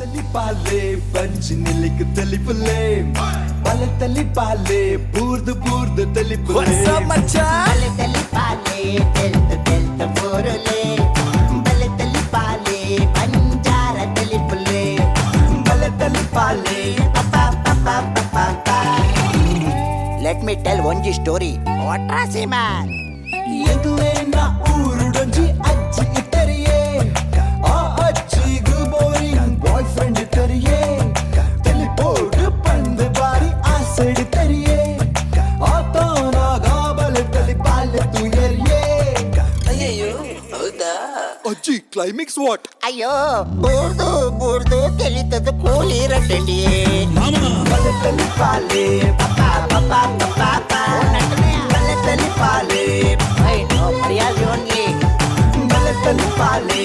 ತಲಿಪಾಲೆ ಬಂಚಿ ನಿಲಿಕ್ ತಲಿಪುಲೆ ಬಲೆ ತಲಿಪಾಲೆ ಬೂರ್ದು ಬೂರ್ದು ತಲಿಪುಲೆ. ಬಲೆ ತಲಿಪಾಲೆ ತೆಲ್ತ ತೆಲ್ತ ಬೋರುಲೆ, ಬಲೆ ತಲಿಪಾಲೆ ಬಂಜಾರ ತಲಿಪುಲೆ, ಬಲೆ ತಲಿಪಾಲೆ. Let me tell ಒಂಜಿ ಸ್ಟೋರಿ ವಾಟ್ರಾಸಿ ಮ್ಯಾನ್. ಎಂಕ್ಲೇನ ಊರುಡೊಂಜಿ ಅಜ್ಜಿ ಇತ್ತರಿಯೇ, ಆ ಅಜ್ಜಿಗು ಬೋರಿಂಗ್ ಬಾಯ್ ಫ್ರೆಂಡ್ ಇತ್ತರಿಯೇ. ತೆಲಿಪೋಡು ಪಂದು ಬಾರಿ ಆಸೆಡ್ ತರಿಯೇ, ಆತನಾಗ ಬಲೆ ತಲಿಪಾಲೆ ತುಯರಿಯೇ. ಅಜ್ಜಿ, ಕ್ಲೈಮ್ಯಾಕ್ಸ್ what? ಅಯ್ಯೋ, ಬೂರ್ದು ಬೂರ್ದು ತೆಲಿತದ ಕೂಲಿ ರಟ್ಟಲಿ. ಬಲೆ ತಲಿಪಾಲೆ ಬಲೆ ತಲಿಪಾಲೆ ಮರ್ಯಾದೆ ಓನ್ಲಿ. ಬಲೆ ತಲಿಪಾಲೆ.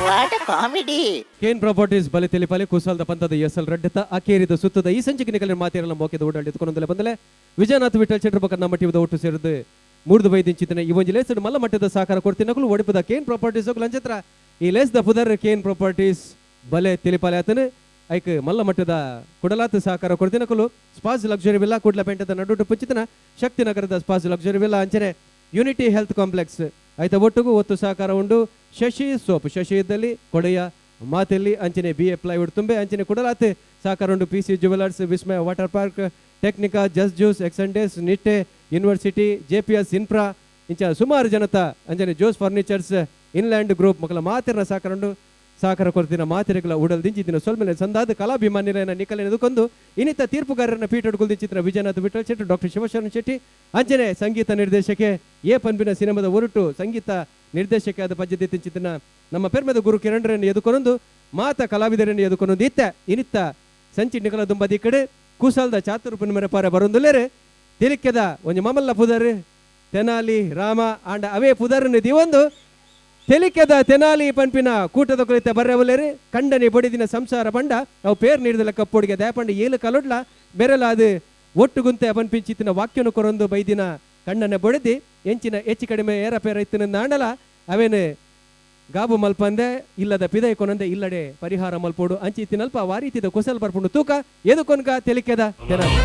What comedy! Kane properties ಬಲೆ ತೆಲಿಪಾಲೆ ಕುಸಾಲ್ದ ಪಂತದ ಎಸ್ ಎಲ್ ರಡ್ಡತ ಅಕೇರಿದ ಸುತ್ತದ ಈ ಸಂಚಿಕೆ ನಿಕಲಿನ ಮಾತೇರಲ್ಲ ಮೋಕೆದ ಓಡಾಡಿ ಎತ್ಕೊಂಡೊಂದಲೆ ಬಂದಲೆ ವಿಜಯನಾಥ್ ವಿಠಲ್ ಶೆಟ್ಟರ್ ಬೊಕ್ಕ ನಮ್ಮ ಟೀಮದ ಒಟ್ಟು ಸೇರಿದು ಮೂರ್ದು ಬೈದಿಂಚಿತನ ಈ ಒಂಜಿ ಲೇಸಡ್ ಮಲ್ಲ ಮಟ್ಟದ ಸಹಕಾರ ಕೊಡ್ತಿನಕುಲು ಒಡಿಪದ ಕೇನ್ ಪ್ರಾಪರ್ಟೀಸ್ ಲಂಚತ್ರ. ಈ ಲೇಸ್ the ಪುದರ್ ಕೇನ್ ಪ್ರಾಪರ್ಟೀಸ್ ಬಲೆ ತಿಳಿಪಾಲೆ ಆತನು. ಐಕ್ ಮಲ್ಲ ಮಟ್ಟದ ಕುಡಲಾತ್ ಸಹಕಾರ ಕೊಡ್ತಿನಕುಲು ಸ್ಪಾಸ್ ಲಕ್ಸುರಿ ವಿಲ್ಲಾ, ಕುಡ್ಲ ಪೇಂಟದ ನಡುಟು ಪುಚ್ಚಿತನ ಶಕ್ತಿ ನಗರದ ಸ್ಪಾಸ್ ಲಕ್ಸುರಿ ವಿಲ್ಲಾ, ಅಂಚನೆ ಯುನಿಟಿ ಹೆಲ್ತ್ ಕಾಂಪ್ಲೆಕ್ಸ್ ಐತ ಒಟ್ಟುಗು ಒತ್ತು ಸಹಕಾರ ಉಂಡು. ಶಶಿ ಸೋಪ್, ಶಶಿ ಇದ್ದಲ್ಲಿ ಕೊಡೆಯ ಮಾತೆಲ್ಲಿ, ಅಂಚನೆ ಬಿ ಎ ಪ್ಲೈವುಡ್ ತುಂಬೆ, ಅಂಚನೆ ಕುಡಲಾತ್ ಸಹಕಾರ ಉಂಡು P C jewellers, Vismaya water park, Technica, just juice, ಎಕ್ಸಂಡೇಸ್, Nitte university, J P S infra, ಇಂಚ ಸುಮಾರು ಜನತ, ಅಂಚನೆ ಜೋಸ್ ಫರ್ನಿಚರ್ಸ್, ಇನ್ಲ್ಯಾಂಡ್ ಗ್ರೂಪ್ ಮಕ್ಕಳ ಮಾತಿನ ಸಹಕಾರ ಉಂಡು. ಸಹಕಾರ ಕೊರತಿನ ಮಾತೆರೆಗಳ ಉಡಲ್ ದಿಂಚಿದಿನ ಸೊಲ್ಮೆಲೆ ಸಂದಾದ ಕಲಾಭಿಮಾನಿರನ್ನ ನಿಕಲೆನೆದುಕೊಂದು ಇನ್ನಿತ ತೀರ್ಪುಗಾರರನ್ನ ಪೀಠ ಚಿತ್ರ ವಿಜಯನಾಥ್ ವಿಠಲ್ ಶೆಟ್ಟಿ, ಡಾಕ್ಟರ್ ಶಿವಶರಣ ಶೆಟ್ಟಿ, ಅಂಚನೆ ಸಂಗೀತ ನಿರ್ದೇಶಕೆ ಎ ಪನ್ಪಿನ ಸಿನಿಮಾದ ಒರಟು ಸಂಗೀತ ನಿರ್ದೇಶಕ ಆದ ಪದ್ಧತಿ ಚಿತ್ರನ ನಮ್ಮ ಪೆರ್ಮೆದ ಗುರು ಕಿರಣ್ರನ್ನು ಎದುಕೊನೊಂದು ಮಾತ ಕಲಾವಿದರನ್ನು ಎದುಕೊನೊಂದು ಇತ್ತ ಇನಿತ್ತ ಸಂಚಿ ನಿಕಲ ದುಂಬದಿ ಕಡೆ ಕುಸಲ್ದ ಚಾತುರ್ಪುನ ಮೆರಪಾರ ಬರೊಂದುಲ್ಲೇರೆ. ತೆಲಿಕೆದ ಒಂಜಿ ಮಮಲ್ಲ ಪುದರ್ ತೆನಾಲಿ ರಾಮ ಆಂಡ ಅವೇ ಪುದರ್ನ ದಿವೊಂದು ತೆಲಿಕೆದ ತೆನಾಲಿ ಪನ್ಪಿನ ಕೂಟದ ಕುರಿತ ಬರ್ರವಲ್ಲೇರಿ. ಕಂಡನೆ ಬಡಿದಿನ ಸಂಸಾರ ಬಂಡ ಅವು ಪೇರ್ ನೀಡಿದಲ ಕಪ್ಪೊಡಿಗೆ ದಯಪಂಡ ಏಳು ಕಲೊಡ್ಲ ಬೆರಲಾದು ಒಟ್ಟು ಗುಂತೆ ಪನ್ಪಿಂಚಿತ್ತಿನ ವಾಕ್ಯನು ಕೊರೊಂದು ಬೈದಿನ ಕಣ್ಣನ ಬೊಡೆದಿ ಎಂಚಿನ ಹೆಚ್ಚು ಕಡಿಮೆ ಏರ ಪೇರ ಇತ್ತಿನ ನಾಂಡಲ ಅವೇನು ಗಾಬು ಮಲ್ಪಂದೆ ಇಲ್ಲದ ಪಿದೈ ಕೊನಂದೆ ಇಲ್ಲಡೆ ಪರಿಹಾರ ಮಲ್ಪೋಡು ಅಂಚಿತ್ತಿನಲ್ಪ ವಾರೀತಿದ ಕುಸಲ್ ಬರ್ಪುಂಡು ತೂಕ ಎದುಕೊನ್ಕ ತೆಲಿಕೆದ ತೆನಾಲಿ.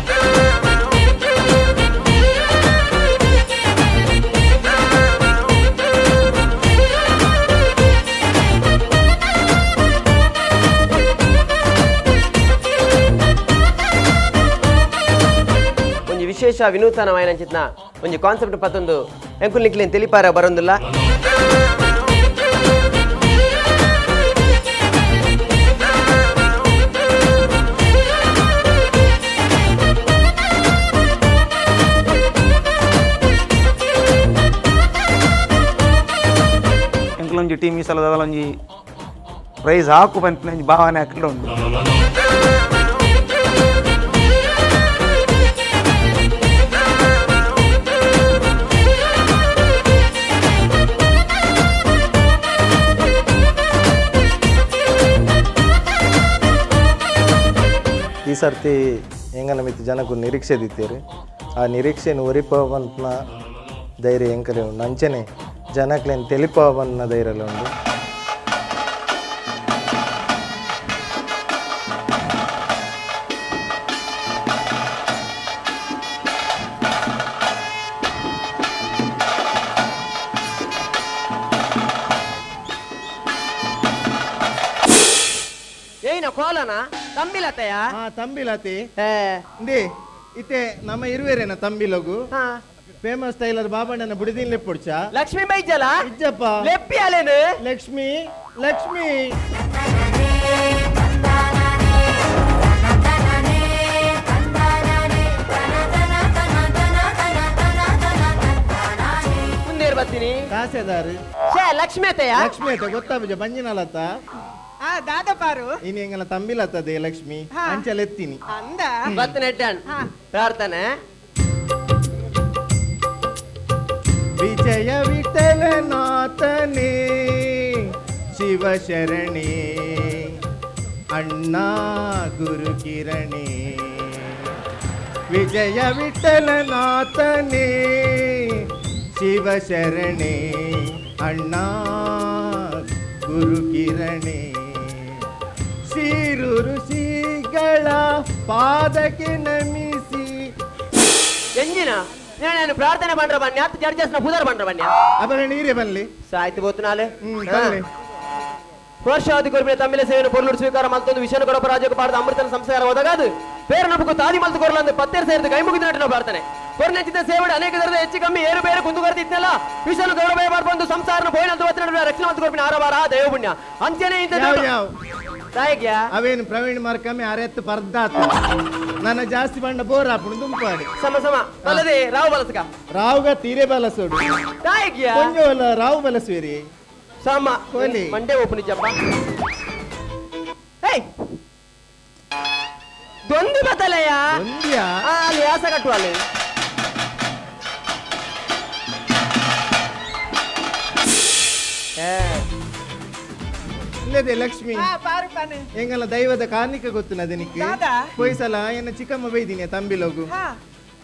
ಒಂಜಿ ವಿಶೇಷ ವಿನೂತನವಾಯಿನ ಚಿತ್ನ ಒಂಜಿ ಕಾನ್ಸೆಪ್ಟ್ ಪತ್ತೊಂದು ಎಂಕುಲ್ ನಿಕ್ಲೇನ್ ತಿಳಿಪಾರ ಬರೊಂದಿಲ್ಲ. ಎಂಕಲೊಂಜಿ ಟೀಮ್ ಈ ಸಲದ ಒಂಜಿ ಪ್ರೈಸ್ ಹಾಕು ಪನ್ಪಿನ ಒಂಜಿ ಭಾವನೆ ಅಕ್ಕಡ ಉಂಡು. ಈ ಸರ್ತಿ ಎಂಗನ ಮಿತ್ತು ಜನಕ್ಕೂ ನಿರೀಕ್ಷೆ ದಿತ್ತೇರು, ಆ ನಿರೀಕ್ಷೆನು ಒರಿಪವನ್ನ ಧೈರ್ಯ ಎಂಕಲೆ ಉಂಡು. ಅಂಚನೆ ಜನಕ್ಲೇನು ತೆಲಿಪವನ್ನ ಧೈರ್ಯ ಉಂಡು. ಏನ ಕೋಲನ ತಂಬಿಲತೆಯ? ಹಾ, ತಂಬಿಲತೆ. ಇಂದೇ ಇತ್ತೆ ನಮ್ಮ ಇರುವೇರೇನ ತಂಬಿಲಗು ಫೇಮಸ್ ಟೈಲರ್ ಬಾಬಣ್ಣನ ಬುಡಿದಿನ್ ಲೆಪ್ಪುಡ್ಚ. ಲಕ್ಷ್ಮೀ ಬೈಜಲ? ಇಜ್ಜಪ್ಪ. ಲೆಪ್ಪಿ ಅಲೇನು. ಲಕ್ಷ್ಮಿ, ಲಕ್ಷ್ಮಿ. ಮುಂದೇರ್ ಬರ್ತೀನಿ. ಕಾಸೆದಾರು. ಶೇ, ಲಕ್ಷ್ಮಿ ಅತೆಯ? ಲಕ್ಷ್ಮಿ ಅತ್ತೆ ಗೊತ್ತಾಪುಜ ಬಂಜಿನಲತ್ತ? ಆ ದಾದಪಾರು. ಇನ್ನು ಎಂಗಲ ತಂಬಿಲತ್ತದೆ ಲಕ್ಷ್ಮಿ. ಅಂಚಲೆತ್ತೀನಿ. ಅಂದ. ಬತ್ತನೆಡ್ಡನ್ ಪ್ರಾರ್ಥನೆ. ವಿಜಯ ವಿಠಲನಾಥನೇ, ಶಿವಶರಣೇ, ಅಣ್ಣ ಗುರುಕಿರಣೇ. ವಿಜಯ ವಿಠಲನಾಥನೇ, ಶಿವಶರಣೇ, ಅಣ್ಣ. ಗುರುಕಿರಣೆ ಶ್ರೀ ಋಷಿಗಳ ಪಾದಕ್ಕೆ ನಮಿಸಿ ಎಂಜಿನ ನಾನು ಪ್ರಾರ್ಥನೆ ಪಂಡ್ರ ಬನ್ನಿ ಅತ್ತು ಜಡ್ಜಸ್ನ ಪುದರ್ ಪಂಡ್ರ ಬನ್ನಿ ಅಪರ ನೀರೇ ಬನ್ಲಿ ಸಾಯ್ತು ಬೋತ್ನಾಲೆ ಬನ್ನಿ. ಪ್ರೋತ್ಸಾಹದಿ ಕೊರ್ಪಿನ ತಮ್ಮಿಲ ಸೇವೆಯನ್ನು ಪೊರ್ಲುಡು ಸ್ವೀಕಾರ ಮಲ್ತೊಂದು ವಿಷಯನ ಕೊಡಪ ರಾಜ್ಯಕ್ಕೆ ಪಾಡದ ಅಮೃತನ ಸಂಸ್ಕಾರ ಒದಗಾದು പേര് നമുക്ക് താതി മൽത്ത് ಕೊರಲಂದು ಪತ್ತೇರು ಸೇರಿದ ಕೈ ಮುಗಿದ ನಟಿನ ಪ್ರಾರ್ಥನೆ ಕೊರ್ನೆಂಚಿದ ಸೇವಡೆ ಅನೇಕ ದರದ ಹೆಚ್ಚು ಕಮ್ಮಿ ಏರು ಬೇರೆ ಕುಂದುಕೊರತೆ ಇತ್ತಲ್ಲ ವಿಷಯನ ಗೌರವ ಬಂದು ಸಂಸಾರನ ಪೋಯಿನಂತ ಒತ್ತಿನ ರಕ್ಷಣೆ ಮಲ್ತು ಕೊರ್ಪಿನ ಆರವಾರ ದೈವ ಪುಣ್ಯ ಅಂಚನೆ ಇಂತ ಯಾವ ಯಾವ ತಾಯಿಗ್ಯಾ ಅವೇನು ಪ್ರವೀಣ್ ಮಾರ್ಕಮ್ಮಿ ಅರೆತ್ತು ಪರ್ದಾತ ನನ್ನ ಜಾಸ್ತಿ ಬಣ್ಣ ಬೋರ್ ಆಪುಣು ದುಂಪಾಡಿ ಸಮ ಸಮ ಅಲ್ಲದೆ ರಾವು ಬಲಸಕ ರಾವುಗ ತೀರೆ ಬಲಸೋಡು ತಾಯಿಗ್ಯಾ ಕೊಂಜೋಲ ರಾವು ಬಲಸುವಿರಿ ಸಮ ಕೋಲಿ. ಮಂಡೆ ಓಪನ್ ಜಪ್ಪ ಏಯ್ ದೊಂದಿ ಬತ್ತಲಯ್ಯ ಒಂದ್ಯಾ ಅಲ್ಲಿ ಯಾಸ ಕಟ್ಟುವ ಅಲ್ಲಿ ಇಲ್ಲದೆ ಲಕ್ಷ್ಮಿ ಆ ಪಾರು ಪಾನೆ ಎಂಗಲ್ಲ ದೈವದ ಕಾರ್ಣಿಕ ಗೊತ್ತು ನಿಕ್ಕೆ ದಾದಾ. ಪೊಯ್ಸಲ ಎನ್ನ ಚಿಕ್ಕಮ್ಮ ಬೈದಿನಿ ತಂಬಿಲೋಗು ಹಾ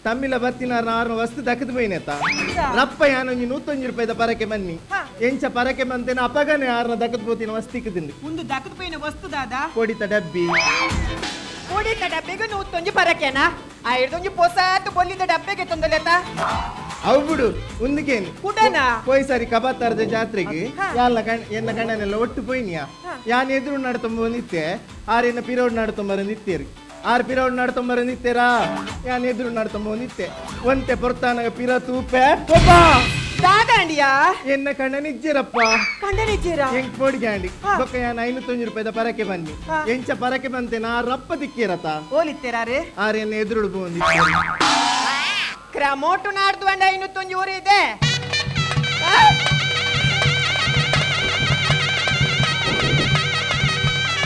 ತಮ್ಮಿಲ ಬತ್ತಿನ ಆರ್ನ ವಸ್ತು ದಕ್ಕದ ಬೈನೆತ ಹೌದಾ? ರಪ್ಪ ಯಾನೊಂಜಿ 101 ರೂಪಾಯಿದ ಪರಕೆ ಬನ್ನಿ ಹಾ. ಎಂಚ ಪರಕೆ ಬಂತೇನ ಅಪಗನೆ ಆರ್ನ ದಕ್ಕದ ಪೋತಿನ ವಸ್ತಿಕ್ ತಿಂದು ಒಂದು ದಕ್ಕದ ಪೈನ ವಸ್ತು ದಾದಾ ಕೊಡಿತ ಡಬ್ಬಿ ಪೊಡಿತ ಡಬ್ಬೆಗೆ ನೂತ್ತೊಂಜಿ ಪರಕೆನಾ ಆ ಹಿಡ್ದೊಂಜಿ ಪೊಸಾತು ಬೊಲ್ಲಿದ ಡಬ್ಬೆಗೆ ತೊಂದಲೆತ ಅವು ಬಿಡು ಉಂದಿಕೇನು ಕುಡನಾ? ಪೋಯ್ ಸಾರಿ ಕಬಾತಾರದ ಜಾತ್ರೆಗೆ ಹಾ. ಯಾಲ್ನ ಕಣ್ ಎನ್ನ ಕಣ್ಣನೆಲ್ಲ ಒಟ್ಟು ಪೋಯ್ನಿಯ ಯಾನ್ ಎದುರು ನಡ್ತೊಂಬ ನಿತ್ತೆ ಆರೆನ್ನ ಪಿರೋಡ್ ನಡ್ತೊಂಬರ ನಿತ್ತೇರಿ ಆರ್ ಪಿರೋಡ್ ನಡ್ತೊಂಬರ ನಿತ್ತೇರಾ ಯಾನ್ ಎದುರು ನಡ್ತೊಂಬ ನಿತ್ತೆ ಒಂತೆ ಪೊರ್ತಾನಗ ಪಿರ ತೂಪೆ ಒಬ್ಬ ದಾದಾಂಡಿಯಾ ಎನ್ನ ಕಣ್ಣ ನಿಜ್ಜಿರಪ್ಪ ಕಂಡನಿದ್ದೀರಾ ಎಂಕ್ ಪೋಡಿಗ್ಯಾಂಡಿ ಹಾ. ಬೊಕ್ಕ ಯಾನ್ 501 ರೂಪಾಯಿದ ಪರಕೆ ಬನ್ನಿ ಹಾ. ಎಂಚ ಪರಕೆ ಬಂತೆ ನಾ ರಪ್ಪ ದಿಕ್ಕೇರತ ಓಲಿತ್ತೀರಾರೆ ಆರೆನ್ನ ಎದುರುಡು ಬಂದಿತ್ತೇರಿ ಕ್ರಮೋಟು ನಾಡ್ದು ಅಂಡ 501 ಊರು ಇದೆ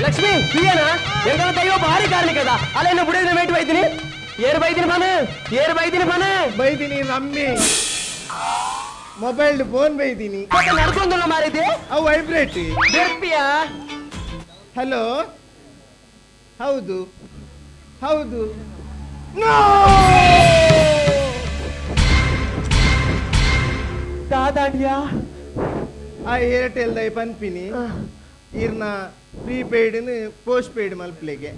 ಲಕ್ಷ್ಮಿ ಪ್ರಿಯನಾ ಎಂಗಲ ದೈವ ಭಾರಿ ಕಾರ್ಣಿಕದ ಅಲ್ಲೇನು ಬುಡಿದ ಮೇಟ್ ಬೈತೀನಿ ಏರು ಬೈದಿನಿ ಮನೆ ಏರು ಬೈದಿನಿ ಮನೆ ಬೈದಿನಿ ರಮ್ಮಿ ಮೊಬೈಲ್ ಫೋನ್ ಬೈದಿನಿ ಮತ್ತೆ ನಡ್ಕೊಂದುಲ್ಲ ಮಾರಿದೆ ಅವು ವೈಬ್ರೇಟ್ ಬೆರ್ಪಿಯಾ ಹಲೋ ಹೌದು ಹೌದು ನೋ ದಾದಾಂಡಿಯಾ ಆ ಏರ್ಟೆಲ್ ದೈ ಪನ್ಪಿನಿ ಇರ್ನ prepaid post paid ಮಲ್ಪ್ಲೆಗೆ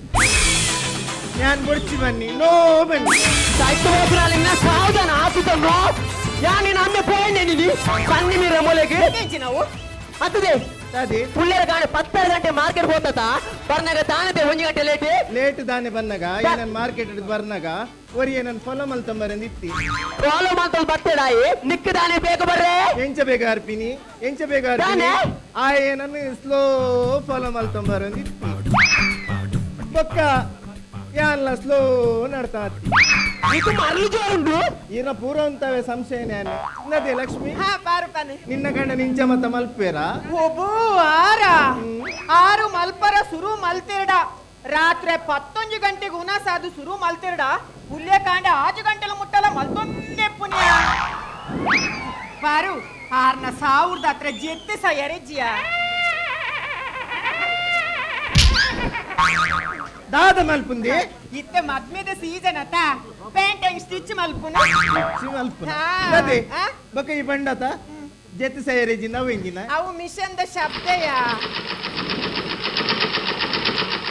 ഞാൻ പൊടിച്ചു ಬನ್ನಿ ನೋ ಬನ್ನಿ ಸಾಯ್ತು ಹೋಗ್ರಾಲಿನ ಸಾವುದನ ಆತುತಂಗೋ ಯಾ ನೀನು ಅಮ್ಮೆ ಪೋಯ್ನೆ ನೀನಿ ಸನ್ನಿ ಮೀರ ಮೊಲೆಗೆ ನಾವು ಅತ್ತದೆ ಅದೇ ಪುಳ್ಳೆರ ಕಾಣೆ 10 ಗಂಟೆ ಮಾರ್ಕೆಟ್ ಹೋಗ್ತತ ಬರ್ನಾಗ ತಾನತೆ 1 ಗಂಟೆ ಲೇಟ್ ಲೇಟ್ ದಾನೆ ಬನ್ನಗ ಏನನ್ ಮಾರ್ಕೆಟ್ ಬರ್ನಾಗ ಒರಿ ಏನನ್ ಫಾಲೋ ಮಲ್ತಂಬರಂದು ಇತ್ತಿ ಫಾಲೋ ಮಾಡ್ತಲ್ ಬರ್ತೇಡಾಯಿ ನಿಕ್ಕ ದಾನೆ ಬೇಗ ಬರ್ರೆ ಎಂಚ ಬೇಗ ಅರ್ಪಿನಿ ಎಂಚ ಬೇಗ ಅರ್ಪಿನಿ ದಾನೆ? ಆ ಏನನ್ ಸ್ಲೋ ಫಾಲೋ ಮಲ್ತಂಬರಂದು ಇತ್ತಿ ಬೊಕ್ಕ ಯಾನ್ಲ ಸ್ಲೋ ನಡ್ತಾ ಅತ್ತಿ ಇದು ಮರಳು ಜೋರುಂಡು ಈನ ಪೂರ ಅಂತವೆ ಸಂಶಯ ನ್ಯಾನೆ ನದೇ ಲಕ್ಷ್ಮಿ ಹಾ ಪಾರು ಪಾನೆ ನಿನ್ನ ಗಂಡ ನಿಂಚ ಮತ್ತ ಮಲ್ಪೇರಾ ಒಬ್ಬು ಆರ ಆರು ಮಲ್ಪರ ಸುರು ಮಲ್ತಿರಡ ರಾತ್ರಿ 11 ಗಂಟೆಗೆ ಉನಸಾದು ಸುರು ಮಲ್ತಿರಡ ಪುಲ್ಯಕಾಂಡ 6 ಗಂಟೆಲ ಮುಟ್ಟಲ ಮಲ್ತೊಂದೆ ಪುಣ್ಯ ಪಾರು ಆರ್ನ ಸಾವಿರದ ಹತ್ರ ಜೆತ್ತೆ ಸಯರೆಜ್ಜಿಯ ದಾದ ಮಲ್ಪುಂದಿ ಇತ್ತೆ ಮದ್ಮೆದ ಸೀಸನ್ ಅತ್ತ pant and stitch ಮಲ್ಪುನ ಮಲ್ಪುನ ಹಾ. ಅದೇ ಆ? ಬೊಕ್ಕ ಈ ಬಂಡತ ಜೆತ್ತೆ ಸಯರೆಜ್ಜಿ ನವ ಇಂಜಿನ ಅವು ಮಿಷನ್ the ಶಬ್ದಯ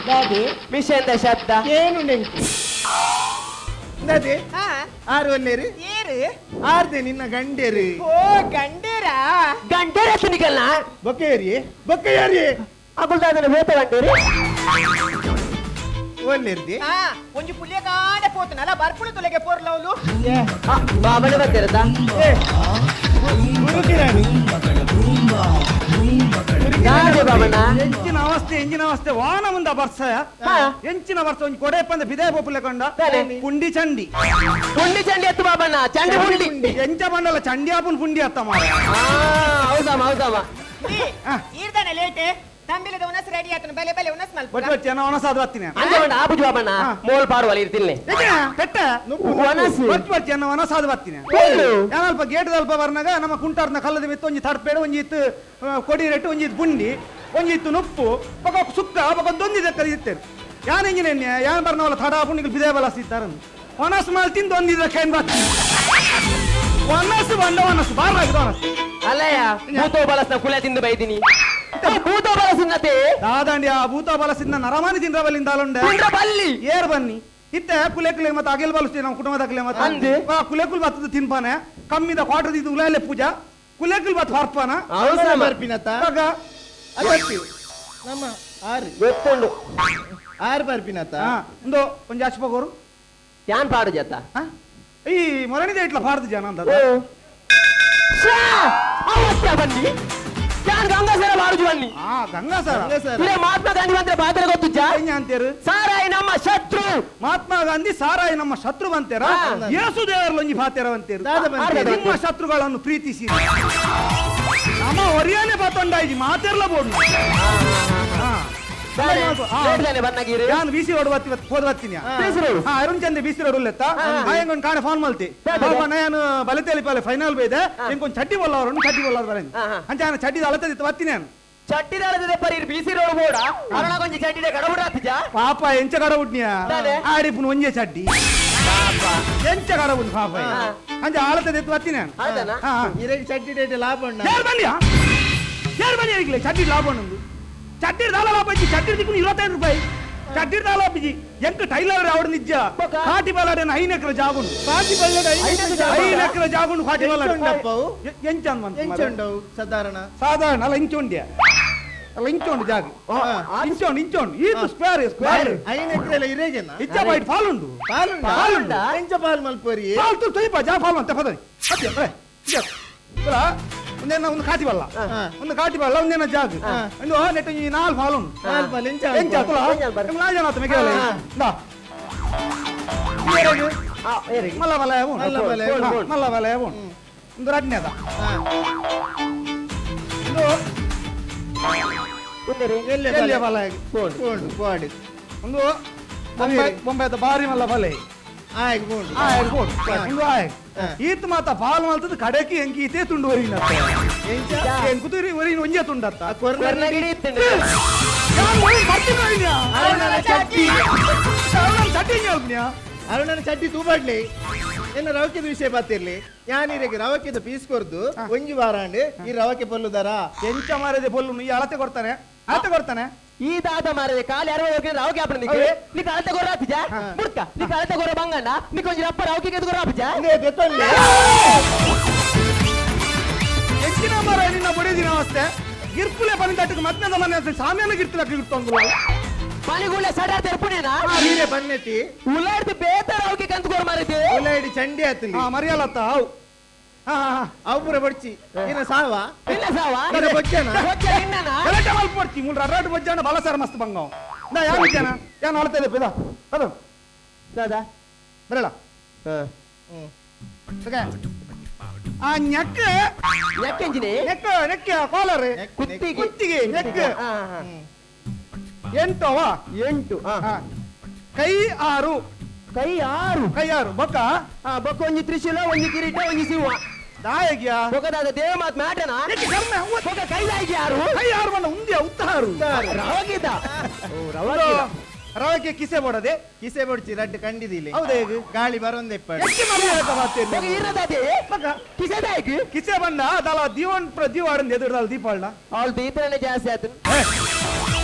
ದಾದೆ ಮಿಷನ್ the ಶಬ್ದ ಏನು ನೆಂಕು ದಾದೆ ಹಾ ಆರು ಒಲ್ಲೇರಿ ಏರು ಆರ್ದೆ ನಿನ್ನ ಗಂಡೇರಿ ಓ ಗಂಡೇರಾ ಗಂಟೆ ರಚನಿಕಲ್ಲ ಬೊಕ್ಕೆಯರಿ ಬೊಕ್ಕೆಯರಿ ಅಗುಲ್ದಾದನ ಬೇತ ಗಂಟೇರಿ ಒಲ್ಲೇರ್ದಿ ಹಾ ಒಂಜಿ ಪುಲ್ಯ ಕಾಡೆ ಪೋತನಲ್ಲ ಬರ್ಪುಣ ತುಲೆಗೆ ಪೋರ್ಲವ್ಲು ಬಾಬನೆ ಬರ್ತಿರತ್ತಾ ಏ ಗುರುಕಿರಣಿ ಯಾರು ಬಾಬಣ್ಣ ಎಂಚಿನ ಅವಸ್ಥೆ ಎಂಜಿನ ಅವಸ್ಥೆ ವಾನ ಮುಂದ ಬರ್ಸ ಎಂಚಿನ ಬರ್ಸ ಒಂಜಿ ಕೊಡೆ ಪಂದ ಬಿದೆ ಪೋಪುಲೆ ಕೊಂಡ ತಾನೆ. ಪುಂಡಿ ಚಂಡಿ ಪುಂಡಿ ಚಂಡಿ ಎತ್ತು ಬಾಬಣ್ಣ ಚಂಡಿ ಪುಂಡಿ ಎಂಚ ಬಂಡಲ ಚಂಡಿ ಆಪುನ್ ಪುಂಡಿ ಅತ್ತ ಮಾರ ಹೌದಮ್ಮ ಹೌದಮ್ಮ ಈರ್ದಾನೆ ಲೇಟ್ ತಂಬಿಲದ ಉನಸ್ ರೆಡಿ ಆತನ ಬಲೆ ಬಲೆ ಉನಸ್ ಮಲ್ಪ ಬಟ್ ಬಟ್ ಜನ ಒಣಸಾದ್ರು ಹತ್ತಿನ ಅಂಜ ಬಂಡ ಆಪುಜಿ Babanna mole ಪಾಡುವಲ್ಲ ಇರ್ತಿಲ್ನೆ Petta ಒಣಸು. But but ಜನ ಒಣಸಾದ್ರು ಹತ್ತಿನ ಹುಲ್ಲು. ಯಾನಲ್ಪ ಗೇಟ್ ದಲ್ಪ ಬರ್ನಾಗ ನಮ್ಮ ಕುಂಟಾರ್ನ ಕಲ್ಲದ ಮಿತ್ತು ಒಂಜಿ ತಡ್ಪೇಡು ಒಂಜಿ ಇತ್ತು ಕೊಡಿ ರೆಟ್ಟು ಒಂಜಿ ಇತ್ತು ಪುಂಡಿ ಒಂಜಿ ಇತ್ತು ನುಪ್ಪು ಪಕ್ಕ ಸುಕ್ಕ ಪಕ್ಕ ದೊಂದಿ ದಕ್ಕದ ಇತ್ತೇರು ಯಾನ್ ಎಂಜಿನ ಎಣ್ಣೆ ಯಾನ್ ಬರ್ನವಲ್ಲ ತಡ ಪುಂಡಿಗಳು ಬಿದೆ ಬಲಸ್ತಿತ್ತಾರ ಒಣಸು ಮಾಲ್ ತಿಂದು ಒಂದಿದ್ದ ಕೈನ್ ಬರ್ತೀನಿ ಒಣಸು ಬಂಡ ಒಣಸು ಬಾರಾಗಿದೆ ಒಣಸು ಅಲ್ಲಯ್ಯ ಭೂತೋ ಬಲಸ್ನ ಕುಲ ತಿಂದು ಬೈದಿನಿ ಭೂತ ಬಲಸಿನ್ನತೆ ದಾದಾಂಡಿ ಆ ಭೂತ ಬಲಸಿನ್ನ ನರಮಾನಿ ತಿಂದ್ರ ಬಲ್ಲಿಂದ ತಿಂದ್ರ ಬಲ್ಲಿ ಏರ್ ಬನ್ನಿ ಇತ್ತೆ ಕುಲೆಕುಲೆ ಮತ್ತೆ ಅಗೆಲ್ ಬಲಸ್ತೀವಿ ನಮ್ಮ ಕುಟುಂಬದಾಗಲೆ ಮತ್ತೆ ಕುಲೆಕುಲ್ ಬತ್ತದ ತಿನ್ಪಾನೆ ಕಮ್ಮಿದ ಕ್ವಾರ್ಟರ್ ಇದು ಉಲಾಲೆ ಪೂಜಾ ಕುಲೆಕುಲ್ ಬತ್ ಹೊರ್ಪಾನ ಬರ್ಪಿನತ ನಮ್ಮ ಆರು ಗೊತ್ತುಂಡು ಆರು ಬರ್ಪಿನತ ಒಂದು ಒಂಜಿ ಜಾಸ್ತಿ ಪಗೋರು ಯಾನ್ ಪಾಡು ಜತ್ತ ಈ ಮೊರಣಿದೆ ಇಟ್ಲ ಪಾಡ್ದು ಜನ ಅಂತ ಬನ್ನಿ ಯಾನ್ ಗಂಗಾಸರ ಬಾರುಜು ಬನ್ನಿ ಗಂಗಾಸರ ಮಹಾತ್ಮ ಗಾಂಧಿ ಬಂದ್ರೆ ಪಾತ್ರ ಗೊತ್ತುಜ್ಜಾ ಅಂತೀರು ಸಾರಾಯಿ ನಮ್ಮ ಶತ್ರು ಮಹಾತ್ಮ ಗಾಂಧಿ ಸಾರಾಯಿ ನಮ್ಮ ಶತ್ರು ಅಂತೀರ ಯೇಸು ದೇವರಲ್ಲೊಂಜಿ ಪಾತೇರ ಅಂತೀರು ನಿಮ್ಮ ಶತ್ರುಗಳನ್ನು ಪ್ರೀತಿಸಿ ನಮ್ಮ ಒರಿಯಾನೆ ಪಾತೊಂಡಾಯಿ ಮಾತೇರ್ಲ ಬೋಡು ನಾನು ಬಿಸಿ ರೋಡ್ ಹೋದ್ ಬರ್ತೀನಿ ಅರುಣ್ ಚಂದ್ರ ಬಿಸಿ ರೋಡ್ ಉಲ್ಲೆತ್ತ ಹೆಂಗೊಂದು ಕಾಣೆ ಫೋನ್ ಮಲ್ತಿ ನಾನು ಬಲತೇಲಿ ಪಾಲೆ ಫೈನಲ್ ಬೈದೆ ಹೆಂಗೊಂದು ಚಡ್ಡಿ ಬೊಲ್ಲ ಅವರು ಚಡ್ಡಿ ಬೊಲ್ಲ ಬರ ಅಂಚ ನಾನು ಚಡ್ಡಿದ ಅಳತದಿತ್ತು ಬರ್ತೀನಿ ನಾನು ಚಡ್ಡಿದ ಅಳತದೆ ಪರಿ ಬಿಸಿ ರೋಡ್ ಬೋಡ ಅರುಣ ಕೊಂಚ ಚಡ್ಡಿದ ಕಡಬುಡಾತಿಜ ಪಾಪ ಎಂಚ ಕಡಬುಡ್ನಿಯ ಆಡಿಪುನ ಒಂಜೆ ಚಡ್ಡಿ ಎಂಚ ಕಡಬುಡ್ ಪಾಪ ಅಂಚ ಆಳತದಿತ್ತು ಬರ್ತೀನಿ ನಾನು ಚಡ್ಡಿ ಡೇಟ್ ಲಾಭ ಯಾರು ಬನ್ನಿಯಾ ಯಾರು ಬನ್ನಿ ಚಡ್ಡಿ ಲಾಭ ಉಂಡು ಚಡ್ಡಿ ದಾಲ ಲಾಭ ಚಡ್ಡಿ ದಿಕ್ಕು 25 ರೂಪಾಯಿ ಚಡ್ಡಿ ದಾಲ ಬಿಜಿ ಎಂಕ ಟೈಲರ್ ಆವಡ ನಿಜ್ಜ ಕಾಟಿ ಬಲಾಡನ 5 ಎಕರೆ ಜಾಗುಂಡು ಕಾಟಿ ಬಲ್ಲಾಡ 5 ಎಕರೆ ಜಾಗುಂಡು ಕಾಟಿ ಬಲ್ಲಾಡ ಎಂಚ ಅನ್ಮಂತ ಎಂಚುಂಡವು ಸಾಧಾರಣ ಸಾಧಾರಣ ಅಲ್ಲ ಇಂಚುಂಡ್ಯ ಅಲ್ಲ ಇಂಚುಂಡು ಜಾಗ ಇಂಚುಂಡು ಇಂಚುಂಡು ಇದು ಸ್ಕ್ವೇರ್ ಸ್ಕ್ವೇರ್ 5 ಎಕರೆ ಎಲ್ಲ ಇರೇಗೆನ ಇಚ್ಚ ಬೈಟ್ ಫಾಲುಂಡು ಫಾಲುಂಡು ಫಾಲುಂಡ ಎಂಚ ಫಾಲ್ ಮಲ್ಪರಿ ಫಾಲ್ ತು ತೊಯ್ಪ ಜಾ ಫಾಲ್ ಅಂತ ಪದರಿ ಅತ್ಯ ಬರೆ ಬರ ಒಂದೇನ ಒಂದು ಕಾಟಿ ಬಲ್ಲ ಒಂದು ಕಾಟಿ ಬಲ್ಲ ಒಂದೇನ ಜಾಗ ಒಂದು ನೆಟ್ ಈ ನಾಲ್ ಫಾಲ್ ಉಂಟು ನಾಲ್ ಫಾಲ್ ಎಂಚ ಎಂಚ ತುಲ ನಿಮ್ ನಾಲ್ ಜನ ಆತ ಮೆಗೆಲ ಇಂದಾ ಮಲ್ಲ ಬಲ ಮಲ್ಲ ಬಲ ಮಲ್ಲ ಬಲ ಉಂಟು ಒಂದು ರಡ್ನೇದ ಒಂದು ಎಲ್ಲಿ ಬಲ ಬೋಂಡು ಬೋಂಡು ಒಂದು ಬೊಂಬೈ ಬೊಂಬೈದ ಬಾರಿ ಮಲ್ಲ ಬಲೆ ಆಯ್ತು ಬೋಂಡು ಆಯ್ತು ಬೋಂಡು ಒಂದು ಆಯ್ತು ಈತ ಮಾತ ಪಾಲ್ ಮಲ್ತದ ಕಡೆಕಿ ಎಂಕಿ ಈತೇ ತುಂಡು ಒರಿನ ಎಂಕುತುರಿ ಒರಿನ ಒಂಜೆ ತುಂಡತ್ತ ಅರುಣನ ಚಡ್ಡಿ ತೂಬಾಡ್ಲಿ ಎನ್ನ ರವಕೆದ ವಿಷಯ ಬತ್ತಿರ್ಲಿ ಯಾನಿರಿಗೆ ರವಕೆದ ಪೀಸ್ ಕೊರ್ದು ಒಂಜಿ ವಾರಾಂಡ್ ಈ ರವಕೆ ಪೊಲ್ಲುದಾರ ಎಂಚ ಮಾರದೆ ಪೊಲ್ಲು ಈ ಅಳತೆ ಕೊಡ್ತಾನೆ ಅಳತೆ ಕೊಡ್ತಾನೆ ಈ ದಾದ ಮಾರದೆ ಕಾಲಿ ಅರವತ್ತು ರವಕೆ ಹಾಪಣ ನಿಕ್ಕೆ ನೀ ಅಳತೆ ಗೊರ ಹಾಪಿಜ ಮುಡ್ಕ ನೀ ಅಳತೆ ಗೊರ ಬಂಗಣ್ಣ ನೀ ಕೊಂಚ ರಪ್ಪ ರವಕೆ ಗೊರ ಹಾಪಿಜ ಎಂಚಿನ ಮಾರ ನಿನ್ನ ಬಡಿದಿನ ಅವಸ್ಥೆ ಗಿರ್ಪುಲೆ ಪನಿ ತಟ್ಟಕ್ಕೆ ಮತ್ನದ ಮನೆ ಸಾಮ್ಯಾನ ಗಿರ್ತಲಕ್ಕೆ ಗಿರ್ತೊಂದು ಪನಿಗುಳ್ಳೆ ಸಡಾರ್ ತೆರ್ಪುಣೇನಾ ನೀರೇ ಬನ್ನೆತ್ತಿ ಉಲಾಡ್ದು ಬೇತ ರವಕೆ ಕಂತು ಗೊರ ಮಾರದೆ ಉಲಾಡಿ ಚಂಡಿ ಆತಲಿ ಮರಿಯಲತ್ತ ಅವು ಅವು ಪೂರ ಬಡ್ಚಿ ಇನ್ನ ಸಾವ ಇಲ್ಲ ಸಾವ ಇನ್ನ ಬೊಚ್ಚನ ಬೊಚ್ಚ ಇನ್ನನ ಗಲಾಟೆ ಮಲ್ಪೊಡ್ಚಿ ಮೂಲ ರಡ್ಡು ಬೊಜ್ಜಾಣ ಬಲಸರ ಮಸ್ತ್ ಬಂಗವ್ ನಾ ಯಾರು ಇದ್ದಾನ ಯಾನು ಅಳ್ತಾ ಇದೆ ಪಿದ ಅದು ದಾದಾ ಬರಲ್ಲ ಆ ನೆಕ್ ನೆಕ್ ಎಂಜಿನಿ neck neck collar ಕುತ್ತಿಗೆ ಕುತ್ತಿಗೆ ನೆಕ್ ಎಂಟವಾ ಎಂಟು ಕೈ ಆರು ಕೈ ಆರು ಕೈ ಆರು ಬೊಕ್ಕ ಬೊಕ್ಕ ಒಂಜಿ ತ್ರಿಶೂಲ ಒಂಜಿ ಕಿರೀಟ ಒಂಜಿ ಸಿಂಹ ದಾಯಗ್ಯಾ ಬೊಕ್ಕದಾದ ದೇವ ಮಾತ್ ಮ್ಯಾಟನ ಬೊಕ್ಕ ಕೈ ದಾಯಗಿ ಆರು ಕೈ ಆರು ಬಣ್ಣ ಉಂದ್ಯ ಉತ್ತಾರು ರವಗಿದ ರವಕ್ಕೆ ಕಿಸೆ ಬೋಡದೆ ಕಿಸೆ ಬೊಡ್ಚಿ ರಡ್ಡು ಕಂಡಿದಿಲ್ಲ ಹೌದೇ ಗಾಳಿ ಬರೋಂದೆಪ್ಪ ಕಿಸೆ ದಾಯಕ್ ಕಿಸೆ ಬಂದ ಅದಲ್ಲ ದೀವನ್ ದೀವಾಡಂದ ಎದುರ್ದಲ್ಲ ದೀಪಾಳ ಅವಳು ದೀಪನೇ ಜಾಸ್ತಿ ಆಯ್ತು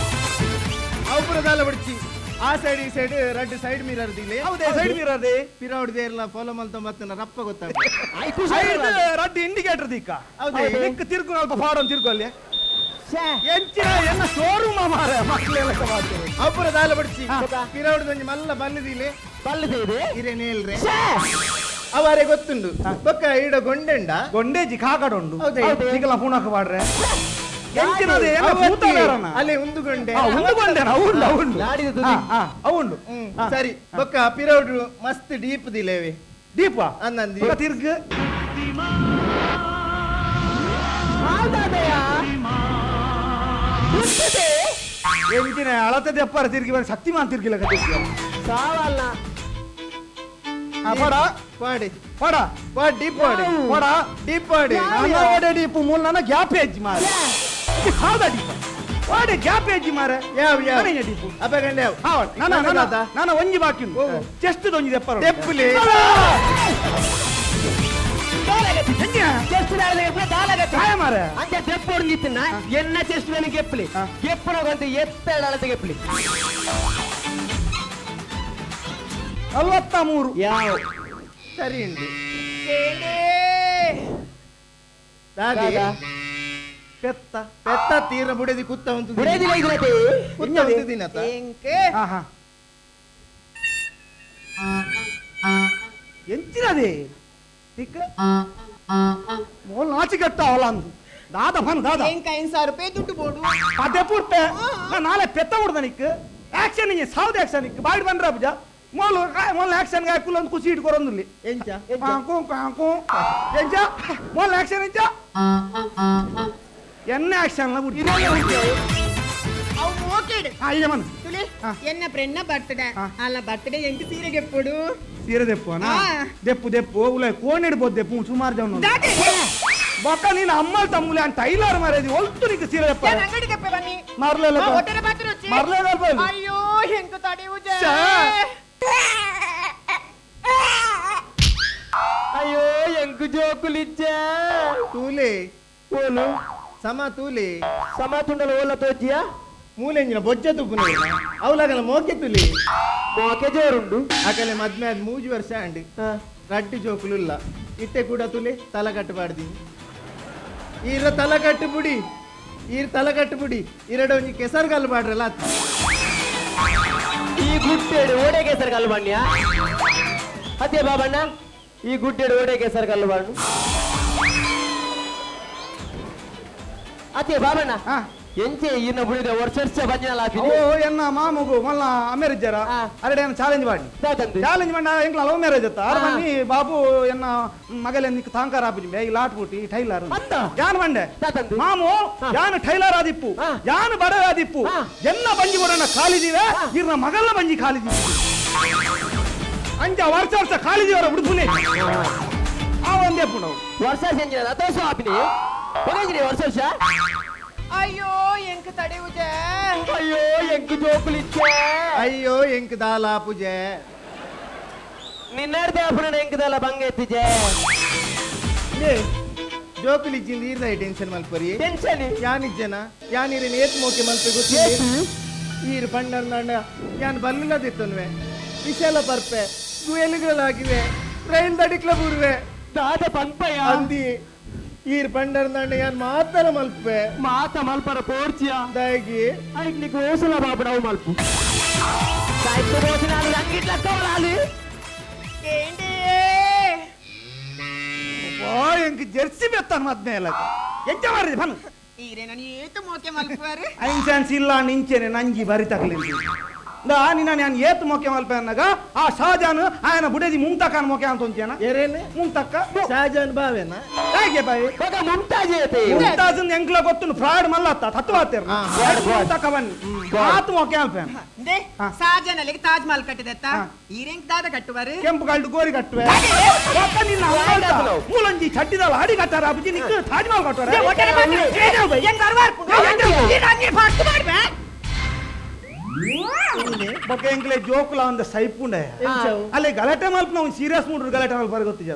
ಅವು ಬಡ್ಚಿ ಆ ಸೈಡ್ ಈ ಸೈಡ್ ರಡ್ಡು ಸೈಡ್ ಮಿರರ್ ದಿಲೆ ಹೌದೇ ಸೈಡ್ ಮಿರರ್ they ಪಿರೌಡ್ ದೇರ್ಲ ಫಾಲೋ ಮಲ್ತ ಮತ್ತೆ ರಪ್ಪ ಗೊತ್ತಾಗ್ತದೆ ಸೈಡ್ ರಡ್ಡು ಇಂಡಿಕೇಟರ್ ದಿಕ್ಕ ಹೌದೇ ದಿಕ್ಕ ತಿರ್ಗು ಅಲ್ಪ ಫಾರನ್ ತಿರ್ಗು ಅಲ್ಲಿ ಎಂಚಿನ ಎನ್ನ ಶೋರೂಮ್ ಮಾರ ಮಕ್ಕಳೆಲ್ಲ ಮಾಡ್ತಾರೆ ಅಪ್ಪುರ ದಾಲ ಬಡ್ಚಿ ಪಿರೌಡ್ ಒಂಜಿ ಮಲ್ಲ ಬಲ್ಲದಿಲೆ ಬಲ್ಲದಿದೆ ಇರೇನೇಲ್ರೆ ಅವರೇ ಗೊತ್ತುಂಡು ಬೊಕ್ಕ ಈಡ ಗೊಂಡೆಂಡ ಗೊಂಡೇಜಿ ಕಾಕಡುಂಡು ಹೌದೇ ಈಗಲ ಪುಣಕ ಪಾಡ್ರೆ ಅಲ್ಲಿ ಉಂದುಗೊಂಡೆ ಉಂದುಗೊಂಡೆ ಅವುಂಡು ಅವುಂಡು ಅವುಂಡು ಸರಿ ಬೊಕ್ಕ ಪಿರೌಡ್ ಮಸ್ತ್ ಡೀಪ್ ದಿಲೇವೆ ಡೀಪ್ ಅನ್ನಂದಿ ತಿರ್ಗ್ ಎಂಚಿನ ಅಳತೆ ದೆಪ್ಪರ ತಿರ್ಗಿ ಬರ ಶಕ್ತಿಮಾನ್ ತಿರ್ಗಿಲ್ಲ ತಿರ್ಗಿ ಸಾವಲ್ಲ ಪಡ ಪಾಡಿ ಪಡ ಪಾಡ್ ಡೀಪ್ ಪಾಡಿ ಪಡ ಡೀಪ್ ಪಾಡಿ ನನ್ನ ಓಡೆ ಡೀಪ್ ಮೂಲ ನನ್ನ ಗ್ಯಾಪ್ ಏಜ್ ಮಾರ ಸಾದ ಡೀಪ್ ಓಡೆ ಗ್ಯಾಪ್ ಏಜ್ ಮಾರ ಯಾವ ಯಾವ ಡೀಪ್ ಅಪಗಂಡೆ ಯಾವ ಹಾ ನಾನು ನಾನು ನಾನು ಒಂಜಿ ಬಾಕಿ ಚೆಸ್ಟ್ ಒಂಜಿ ದೆಪ್ಪರ ದೆಪ್ಪುಲಿ ಚೆಸ್ಟ್ ಕಾಯ ಮಾರೆ ಅಂಚೆ ದೆಪ್ಪೋಡು ನಿತ್ತಿನ ಎನ್ನ ಚೆಸ್ಟ್ ಮೇಲೆ ಗೆಪ್ಪಲಿ ಗೆಪ್ಪುನಗಂತ ಎತ್ತಡಳತೆ ಗೆಪ್ಪಲಿ 43 ಯಾವ ಸರಿ ಉಂಡು ಕೇಂಡಿ ದಾದಿ ಪೆತ್ತ ಪೆತ್ತ ತೀರ ಬುಡೆದಿ ಕುತ್ತ ಉಂಟು ಬುಡೇದಿಲ್ಲ ಇದ್ರತೆ ಕುತ್ತ ಉಂಟು ದಿನತ ಎಂಕ್ ಆಹಾ ಎಂಚಿನದೇ ತಿಕ್ಕ ಮೋಲ್ ನಾಚಿ ಕಟ್ಟ ಅವಲ ಅಂದು ದಾದ ಫನ್ ದಾದ ಎಂಕ್ 5,000 ರೂಪಾಯಿ ದುಡ್ಡು ಬೋಡು ಅದೇ ಪುರ್ಪೆ ನಾಳೆ ಪೆತ್ತ ಬಿಡ್ದ ನಿಕ್ ಆಕ್ಷನ್ ಇಂಜೆ ಸಾವ್ದ ಆಕ್ಷನ್ ನಿಕ್ ಬಾಯ್ಡ್ ಬಂದ್ರ ಪೂಜ ಮೋಲ್ ಮೋಲ್ ಆಕ್ಷನ್ ಗಾಯ್ ಕುಲೊಂದು ಖುಷಿ ಇಟ್ಕೊರೊಂದುಲ್ಲಿ ಎಂಚ ಕಾಂಕು ಕಾಂಕು ಎಂಚ ಮೋಲ್ ಆಕ್ಷನ್ ಎಂಚ ಎನ್ನ ಆಕ್ಷನ್ ಲ ಬಿಡ್ತಿ ಅವು ಮೋಕೆಡ್ ಆ ಈಗ ಮನ್ ತುಳಿ ಎನ್ನ ಫ್ರೆಂಡ್ನ ಬರ್ತ್ಡೇ ಅಲ್ಲ ಬರ್ತ್ಡೇ ಎಂಕ್ ಸೀರೆ ಗೆಪ್ಪುಡು ಸೀರೆ ದೆಪ್ಪುನಾ ದೆಪ್ಪು ದೆಪ್ಪು ಉಲ ಕೋಣ್ ಇಡ್ಬೋದು ದೆಪ್ಪು ಸುಮಾರು ಜನ ದಾದೆ ಬೊಕ್ಕ ನೀನು ಅಮ್ಮಲ್ ತಮ್ಮುಲೆ ಅಂತ ಟೈಲರ್ ಮಾರೇದಿ ಒಲ್ತು ನಿಕ್ ಸೀರೆ ದೆಪ್ಪ ಯಾನ್ ಅಂಗಡಿ ಗೆಪ್ಪೆ ಬನ್ನಿ ಮಾರ್ಲೆಲ್ಲ ಒಟ್ಟರೆ ಬಾತ್ರೊಚ್ಚಿ ಮಾರ್ಲೆಲ್ಲ ಅಯ್ಯೋ ಎಂಕ್ ತಡೆಯುಜೆ ಅಯ್ಯೋ ಎಂಕ್ ಜೋಕುಲಿಚ್ಚೆ ತೂಲೆ ಓಲು ಸಮ ತೂಲೆ ಸಮ ತುಂಡಲ ಓಲ ತೋಜಿಯ ಮೂಲೆಂಜಿನ ಬೊಜ್ಜ ತುಪ್ಪುನ ಅವಲಾಗಲ ಮೋಕೆ ತುಲಿ ಮೋಕೆ ಜೋರುಂಡು ಆಕಲೆ ಮದ್ಮೆ ಆದ್ 3 ವರ್ಷ ಅಂಡ್ ರಡ್ಡು ಜೋಕುಲುಲ್ಲ ಇತ್ತೆ ಕೂಡ ತುಲೆ ತಲೆ ಕಟ್ಟಬಾರ್ದಿ ಈರ ತಲೆ ಕಟ್ಟು ಬುಡಿ ಈರ್ ತಲೆ ಕಟ್ಟು ಬುಡಿ ಇರಡ ಒಂಜಿ ಕೆಸರು ಕಲ್ಲು ಬಾಡ್ರಲ್ಲ ಈ ಗುಡ್ಡೇಡು ಓಡೆ ಕೆಸರು ಕಲ್ಲು ಬಣ್ಣ ಅದೇ ಬಾಬಣ್ಣ ಈ ಗುಡ್ಡೇಡು ಓಡೆ ಕೆಸರು ಕಲ್ಲು ಬಾಣು ಅದೇ ಬಾಬಣ್ಣ ಎಂಚೆ ಇನ್ನ ಬುಡಿದ ವರ್ಷ ವರ್ಷ ಬಂಜಿನಲ್ಲ ಓ ಎನ್ನ ಮಾಮುಗು ಮಲ್ಲ ಅಮೇರಿಜ್ಜರ ಅರಡೆ ಏನ ಚಾಲೆಂಜ್ ಮಾಡಿ ಚಾಲೆಂಜ್ ಮಾಡಿ ಎಂಕ್ಲ ಲವ್ ಮ್ಯಾರೇಜ್ ಅತ್ತ ಆರ್ ಬನ್ನಿ ಬಾಬು ಎನ್ನ ಮಗಲೆ ನಿಕ್ ತಾಂಕಾರ ಆಪುಜಿ ಈ ಲಾಟ್ ಬುಟ್ಟಿ ಟೈಲರ್ ಯಾನ್ ಮಂಡೆ ಮಾಮು ಯಾನ್ ಟೈಲರ್ ಆದಿಪ್ಪು ಯಾನ್ ಬಡವ ಆದಿಪ್ಪು ಎನ್ನ ಬಂಜಿ ಬಡನ ಖಾಲಿದೀವೆ ಇರ್ನ ಮಗಲ್ನ ಬಂಜಿ ಖಾಲಿದೀವಿ ಅಂಚ ವರ್ಷ ವರ್ಷ ಖಾಲಿದೀವರ ಉಡುಪುನೆ ಆ ಒಂದೇ ಪುಣವು ವರ್ಷ ಸಂಜಿನ ದೋಸೆ ಆಪಿನಿ ವರ್ಷ ವರ್ಷ ಅಯ್ಯೋ ಎಂಕ್ ತಡೆಯುಜೆ ಅಯ್ಯೋ ಎಂಕ್ ಜೋಕುಲಿಚ್ಚೆ ಅಯ್ಯೋ ಎಂಕ್ ದಾಲ ಪೂಜೆ ನಿನ್ನರ್ದೆ ಅಪುನ ಎಂಕ್ ದಾಲ ಬಂಗ ಎತ್ತಿಜೆ ಜೋಕುಲಿಚ್ಚಿಂದ ಈರ್ದ ಟೆನ್ಷನ್ ಮಲ್ಪರಿ ಟೆನ್ಷನ್ ಯಾನಿಜ್ಜನ ಯಾನಿರೇನು ಏತ್ ಮೋಕೆ ಮಲ್ಪೆ ಗೊತ್ತಿಲ್ಲ ಈರ್ ಪಂಡರ್ನಾಂಡ ಯಾನ್ ಬಲ್ಲುಲದಿತ್ತನ್ವೆ ವಿಶಾಲ ಪರ್ಪೆ ಗುಯಲುಗಳಾಗಿವೆ ರೈಲ್ ದಡಿಕ್ಲ ಬೂರ್ವೆ ದಾದ ಪಂಪಯ್ಯ ಅಂದಿ ಈರ್ ಪಂಡರ್ನಾಂಡ ಯಾನ್ ಮಾತರ ಮಲ್ಪೆ ಮಾತ ಮಲ್ಪರ ಪೋರ್ಚಿಯ ದಾಗಿ ಐಕ್ ನಿಕ್ ಓಸಲ ಬಾಬು ನಾವು ಮಲ್ಪು ಸಾಯ್ತು ಬೋಸಿನಾಲು ರಂಗಿಟ್ಲಕ್ಕವಲಾಲು ಕೇಂಡಿ ಓ ಎಂಕ್ ಜೆರ್ಸಿ ಬೆತ್ತಾನ ಮದ್ನೆ ಎಲ್ಲ ಎಂಚ ಮಾರಿದೆ ಬನ್ ಈರೆ ನಾನು ಏತು ಮೋಕೆ ಮಲ್ಪುವಾರು ಐನ್ಸಾನ್ಸ್ ಇಲ್ಲ ನಿಂಚೆನೆ ನಂಜಿ ಬರಿ ತಗಲಿಂದು ದಾ ನಿನ್ನ ನಾನು ಏತು ಮೋಕೆ ಮಲ್ಪೆ ಅನ್ನಾಗ ಆ ಶಾಜಾನ್ ಆಯನ ಬುಡೇದಿ ಮುಂತಕ್ಕನ ಮೋಕೆ ಅಂತ ಒಂಚೇನ ಎರೇನೆ ಮುಂತಕ್ಕ ಶಾಜಾನ್ ಬಾವೇನಾ ಹೇಗೆ ಬಾಯಿ ಬೊಕ ಮುಂತಾಜ್ ಏತೆ ಮುಂತಾಜ್ ಎಂಕ್ಲ ಗೊತ್ತುನು ಫ್ರಾಡ್ ಮಲ್ಲತ್ತ ತತ್ವ ಆತೇರ್ ಮುಂತಕ್ಕ ಬನ್ನಿ ಆತು ಮೋಕೆ ಮಲ್ಪೆ ದೆ ಶಾಜಾನ್ ಅಲ್ಲಿಗೆ ತಾಜ್ ಮಹಲ್ ಕಟ್ಟಿದತ್ತ ಈರೆಂಕ್ ದಾದ ಕಟ್ಟುವಾರು ಕೆಂಪು ಕಲ್ಡು ಗೋರಿ ಕಟ್ಟುವೆ ಬೊಕ ನಿನ್ನ ಮೂಲಂಜಿ ಚಡ್ಡಿದಲ್ಲ ಅಡಿ ಕಟ್ಟಾರ ಅಬುಜಿ ನಿಕ್ ತಾಜ್ ಮಹಲ್ ಕಟ್ಟುವಾರ ಬೊಕ ಎಂಕ್ಲೆ ಜೋಕುಲ ಒಂದ ಸೈಪುಂಡ ಅಲ್ಲಿ ಗಲಾಟೆ ಮಲ್ಪನ ಒಂದು ಸೀರಿಯಸ್ ಮೂಡ್ ಗಲಾಟೆ ಮಲ್ಪ ಗೊತ್ತಿಜ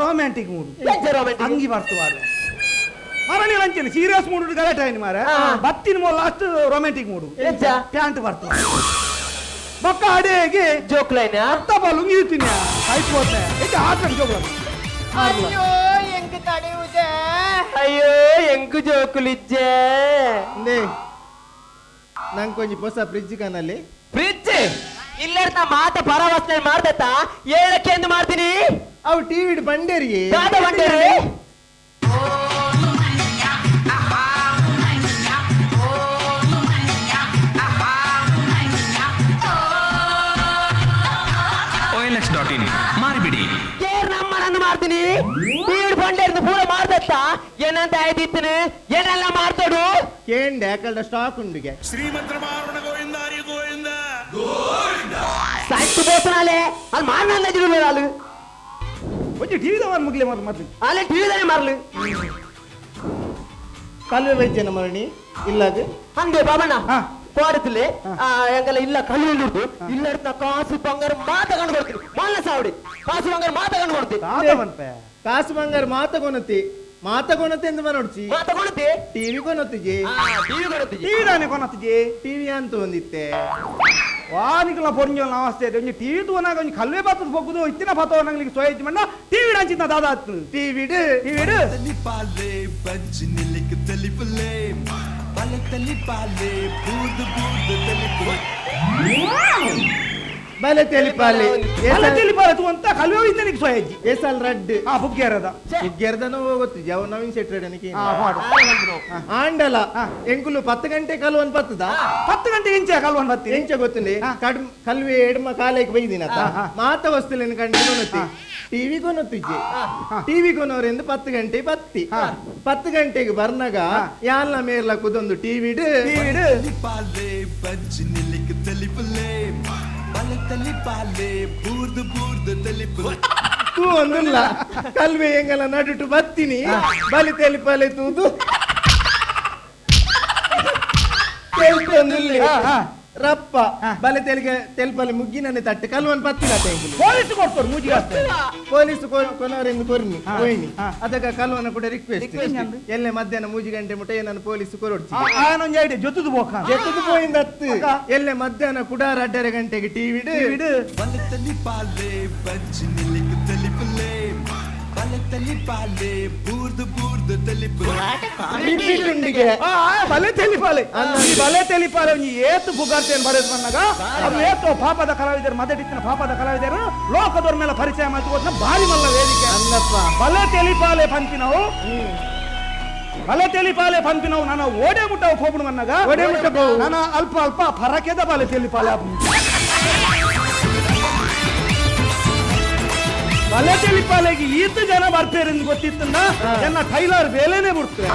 ರೊಮ್ಯಾಂಟಿಕ್ ಮೂಡ್ ಅಂಗಿ ಬರ್ತವಾಡ ಮರಣಿ ಲಂಚನ ಸೀರಿಯಸ್ ಮೂಡ್ ಗಲಾಟೆ ಆಯ್ತು ಮಾರ ಬತ್ತಿನ ಮೋ ಲಾಸ್ಟ್ ರೊಮ್ಯಾಂಟಿಕ್ ಮೂಡ್ ಪ್ಯಾಂಟ್ ಬರ್ತವ ಬೊಕ್ಕ ಅಡೇಗೆ ಜೋಕ್ಲೈನ ಅತ್ತ ಲುಂಗಿ ತಿನ್ಯ ಆಯ್ತು ಹೋತೆ ಇದು ಆತ ಜೋಕ್ಲ ಅಯ್ಯೋ ಎಂಕ್ ತಡೆಯುಜೆ ಅಯ್ಯೋ ಎಂಕ್ ಜೋಕುಲಿಜ್ಜೆ ನಂಗೆ ಕೊಂಚ ಹೊಸ ಫ್ರಿಜ್ ಕಾನಲ್ಲಿ ಫ್ರಿಜ್ ಇಲ್ಲರ್ತ ಮಾತ ಪರವಸ್ತನೆ ಮಾಡ್ದತ್ತ ಏಳಕ್ಕೆ ಎಂದು ಮಾಡ್ತೀನಿ ಅವು ಟಿವಿ ಬಂಡೇರಿ ದಾದ ಬಂಡೇರಿ OLX.in ಮಾರಿಬಿಡಿ ಏರ್ ನಮ್ಮನನ್ನು ಮಾಡ್ತೀನಿ ಟಿವಿ ಬಂಡೇರ್ದು ಪೂರ ಮಾಡ್ದತ್ತ ಏನಂತ ಆಯ್ತಿತ್ತಿನ ಏನೆಲ್ಲ ಮಾಡ್ತೋಡು ಕೇಂಡೆ ಅಕಲ್ಡ ಸ್ಟಾಕ್ ಉಂಡಿಗೆ ಶ್ರೀಮಂತರ ಮಾರಣ ಗೋವಿಂದ ಹರಿ ಗೋವಿಂದ ಸಾಯ್ತು ಬೋಸನಾಲೆ ಅಲ್ಲಿ ಮಾರಣ ಅಲ್ಲಿ ಒಂಜಿ ಟಿವಿ ದವನ್ ಮುಗ್ಲೆ ಮಾತ್ರ ಮತ್ತೆ ಅಲ್ಲಿ ಟಿವಿ ದಾನೆ ಮಾರ್ಲು ಕಲ್ವೆ ವೆಜ್ಜನ ಮರಣಿ ಇಲ್ಲದು ಅಂದೆ ಬಾಬಣ್ಣ ಕೋರತಿಲೆ ಎಂಗಲ್ಲ ಇಲ್ಲ ಕಲ್ಲು ಉಂಟು ಇಲ್ಲ ಕಾಸು ಬಂಗಾರ ಮಾತ ಕಂಡು ಕೊಡ್ತೀನಿ ಮೊನ್ನೆ ಸಾವಡಿ ಕಾಸು ಬಂಗಾರ ಮಾತ ಕಂಡು ಕೊಡ್ತೀನಿ ದಾದ ಪನ್ಪೆ ಕಾಸು ಬಂಗಾರ ಮಾತ ಕೊನತಿ ಮಾತ ಕೊನತಿ ಎಂದು ಮನೋಡ್ಚಿ. ಮಾತ ಕೊನತಿ? ಟಿವಿ ಕೊನೊತ್ತಿಜಿ. ಟಿವಿ ಕೊನೊತ್ತಿಜಿ. ಟಿವಿ ದಾನೆ ಕೊನತ್ತಿಜಿ. ಟಿವಿ ಅಂತ ಒಂದಿತ್ತೆ. ವಾ ನಿಕಲ ಪೊರ್ಂಜೋಲ್ ನಮಸ್ತೆ ಒಂಜಿ ಟಿವಿ ತೂನಾಗ ಒಂಜಿ ಕಲ್ವೆ ಪಾತದ ಪೊಗ್ಗುದು ಇತ್ತಿನ ಪಾತೋ ನಂಗ್ಲಿಗೆ ಸೋಯಜ್ಜಿ ಮಣ್ಣ ಟಿವಿ ಡಾಂಚಿನ ದಾದಾ ಆತು ಟಿವಿಡ್ ಟಿವಿಡ್ తెలిపాలే బంచి నిలికి తెలిపులే బల తెలిపాలే బూదు బూదు తెలుపు. ಬಲೆ ತೆಲಿಪಾಲೆ. ಬಲೆ తెలిಪಾಲೆ ತೂ ಅಂತ ಕಲ್ವೆ ಇತ್ತನಿಗೆ ಸೋಯಜ್ಜಿ. ಎಸಲ್ ರಡ್ಡ್. ಆ ಬುಗ್ಗೇರದ. ಬುಗ್ಗೇರದನ ಗೊತ್ತು ಯಾವ ನವೀನ್ ಶೆಟ್ಟಿ ಆ ಪಾಡು. ಆಂಡಲ ಎಂಕುಲು 10 ಗಂಟೆ ಕಲ್ವನ್ ಪತ್ತದ. 10 ಗಂಟೆ ಇಂಚೆ ಕಲ್ವನ್ ಪತ್ತಿ. ಎಂಚ ಗೊತ್ತುಂಡೆ ಕಡ್ ಕಲ್ವೆ ಎಡ್ಮ ಕಾಲೇಕ್ ಬೈದಿನ ಮಾತ ವಸ್ತುಲಿನ ಕಂಡು ಕೊನೊತ್ತಿ ಟಿವಿ ಕೊನೊತ್ತಿಜ್ಜಿ. ಟಿವಿ ಕೊನೋರೆಂದು 10 ಗಂಟೆ ಪತ್ತಿ 10 ಗಂಟೆಗೆ ಬರ್ನಾಗ ಯಾಲ್ನ ಮೇರ್ಲ ಕುದೊಂದು ಟಿವಿಡ್ ಟಿವಿಡ್ తెలిపాలే బంచి నిలికి తెలిపులే బల తెలిపాలే బూదు బూదు తెలుపు. ತೂ ಒಂದಿಲ್ಲ ಕಲ್ವೆ ಎಂಗಲ ನಡುಟು ಬತ್ತಿನಿ ಬಲಿ ತೆಲಿಪಾಲೆ ತೂದು ತೆಲ್ತೊಂದಿಲ್ಲ ರಪ್ಪ ಬಲೆ ತೆಲಿಗೆ ತೆಲ್ಪಲೆ ಮುಗ್ಗಿನನ್ನೇ ತಟ್ಟು ಕಲ್ವನ್ ಪತ್ತಿನ ತೆಂಗುಲು ಪೊಲೀಸ್ ಕೊಡ್ತಾರೆ ಮೂಜಿಗೆ ಪೊಲೀಸ್ ಕೊನವರೆಂದು ಕೊರ್ನಿ ಕೊಯ್ನಿ ಅದಕ್ಕ ಕಲ್ವನ ಕೂಡ ರಿಕ್ವೆಸ್ಟ್ ಎಲ್ಲೆ ಮಧ್ಯಾಹ್ನ 3 ಗಂಟೆ ಮುಟ್ಟ ಏನನ್ನು ಪೊಲೀಸ್ ಕೊರೊಡ್ಚಿ. ಆನೊಂದು ಐಡಿಯಾ ಜೊತುದು ಬೋಕ ಜೊತುದು ಪೋಯಿಂದ ಹತ್ತು ಎಲ್ಲೆ ಮಧ್ಯಾಹ್ನ ಕೂಡ 2.5 ಗಂಟೆಗೆ ಟಿವಿಡ್ ಟಿವಿಡ್ ಬಲೆ తెలిపాలే బంచి ನಿಲಿకి తెలిపులే ಬಲೆ తెలిಪಾಲೆ ಬೂರ್ದು ಬೂರ್ದು తెలుపు. ರಿಪೀಟ್ ಬಲೆ తెలిಪಾಲೆ ಈ ಬಲೆ తెలిಪಾಲೆ ಒಂಜಿ ಏತು ಪುಗಾರ್ತೆನ್ ಬರೆದು ಬಂದಾಗ ಅದು ಏತೋ ಪಾಪದ ಕಲಾವಿದರು ಮದಟಿತ್ತಿನ ಪಾಪದ ಕಲಾವಿದರು ಲೋಕದವ್ರ ಮೇಲೆ ಪರಿಚಯ ಮಾಡ್ಕೊಟ್ನ ಭಾರಿ ಮಲ್ಲ ವೇದಿಕೆ ಅಲ್ಲಪ್ಪ. ಬಲೆ తెలిಪಾಲೆ ಪಂಪಿನವು ಬಲೆ తెలిಪಾಲೆ ಪಂಪಿನವು ನಾನು ಓಡೆ ಮುಟ್ಟವು ಪೋಪುಡು ಮನ್ನಾಗ ಓಡೆ ಮುಟ್ಟ ಪೋವು. ನಾನು ಅಲ್ಪ ಅಲ್ಪ ಪರಕೆದ ಬಲೆ తెలిಪಾಲೆ ಆಪುಂಡು. ಬಲೆ తెలిಪಾಲೆಗೆ ಈತ ಜನ ಬರ್ಪೇರಿಂದ ಗೊತ್ತಿತ್ತನ್ನ ಎನ್ನ ಟೈಲರ್ ಬೇಲೆನೆ ಬಿಡ್ತದೆ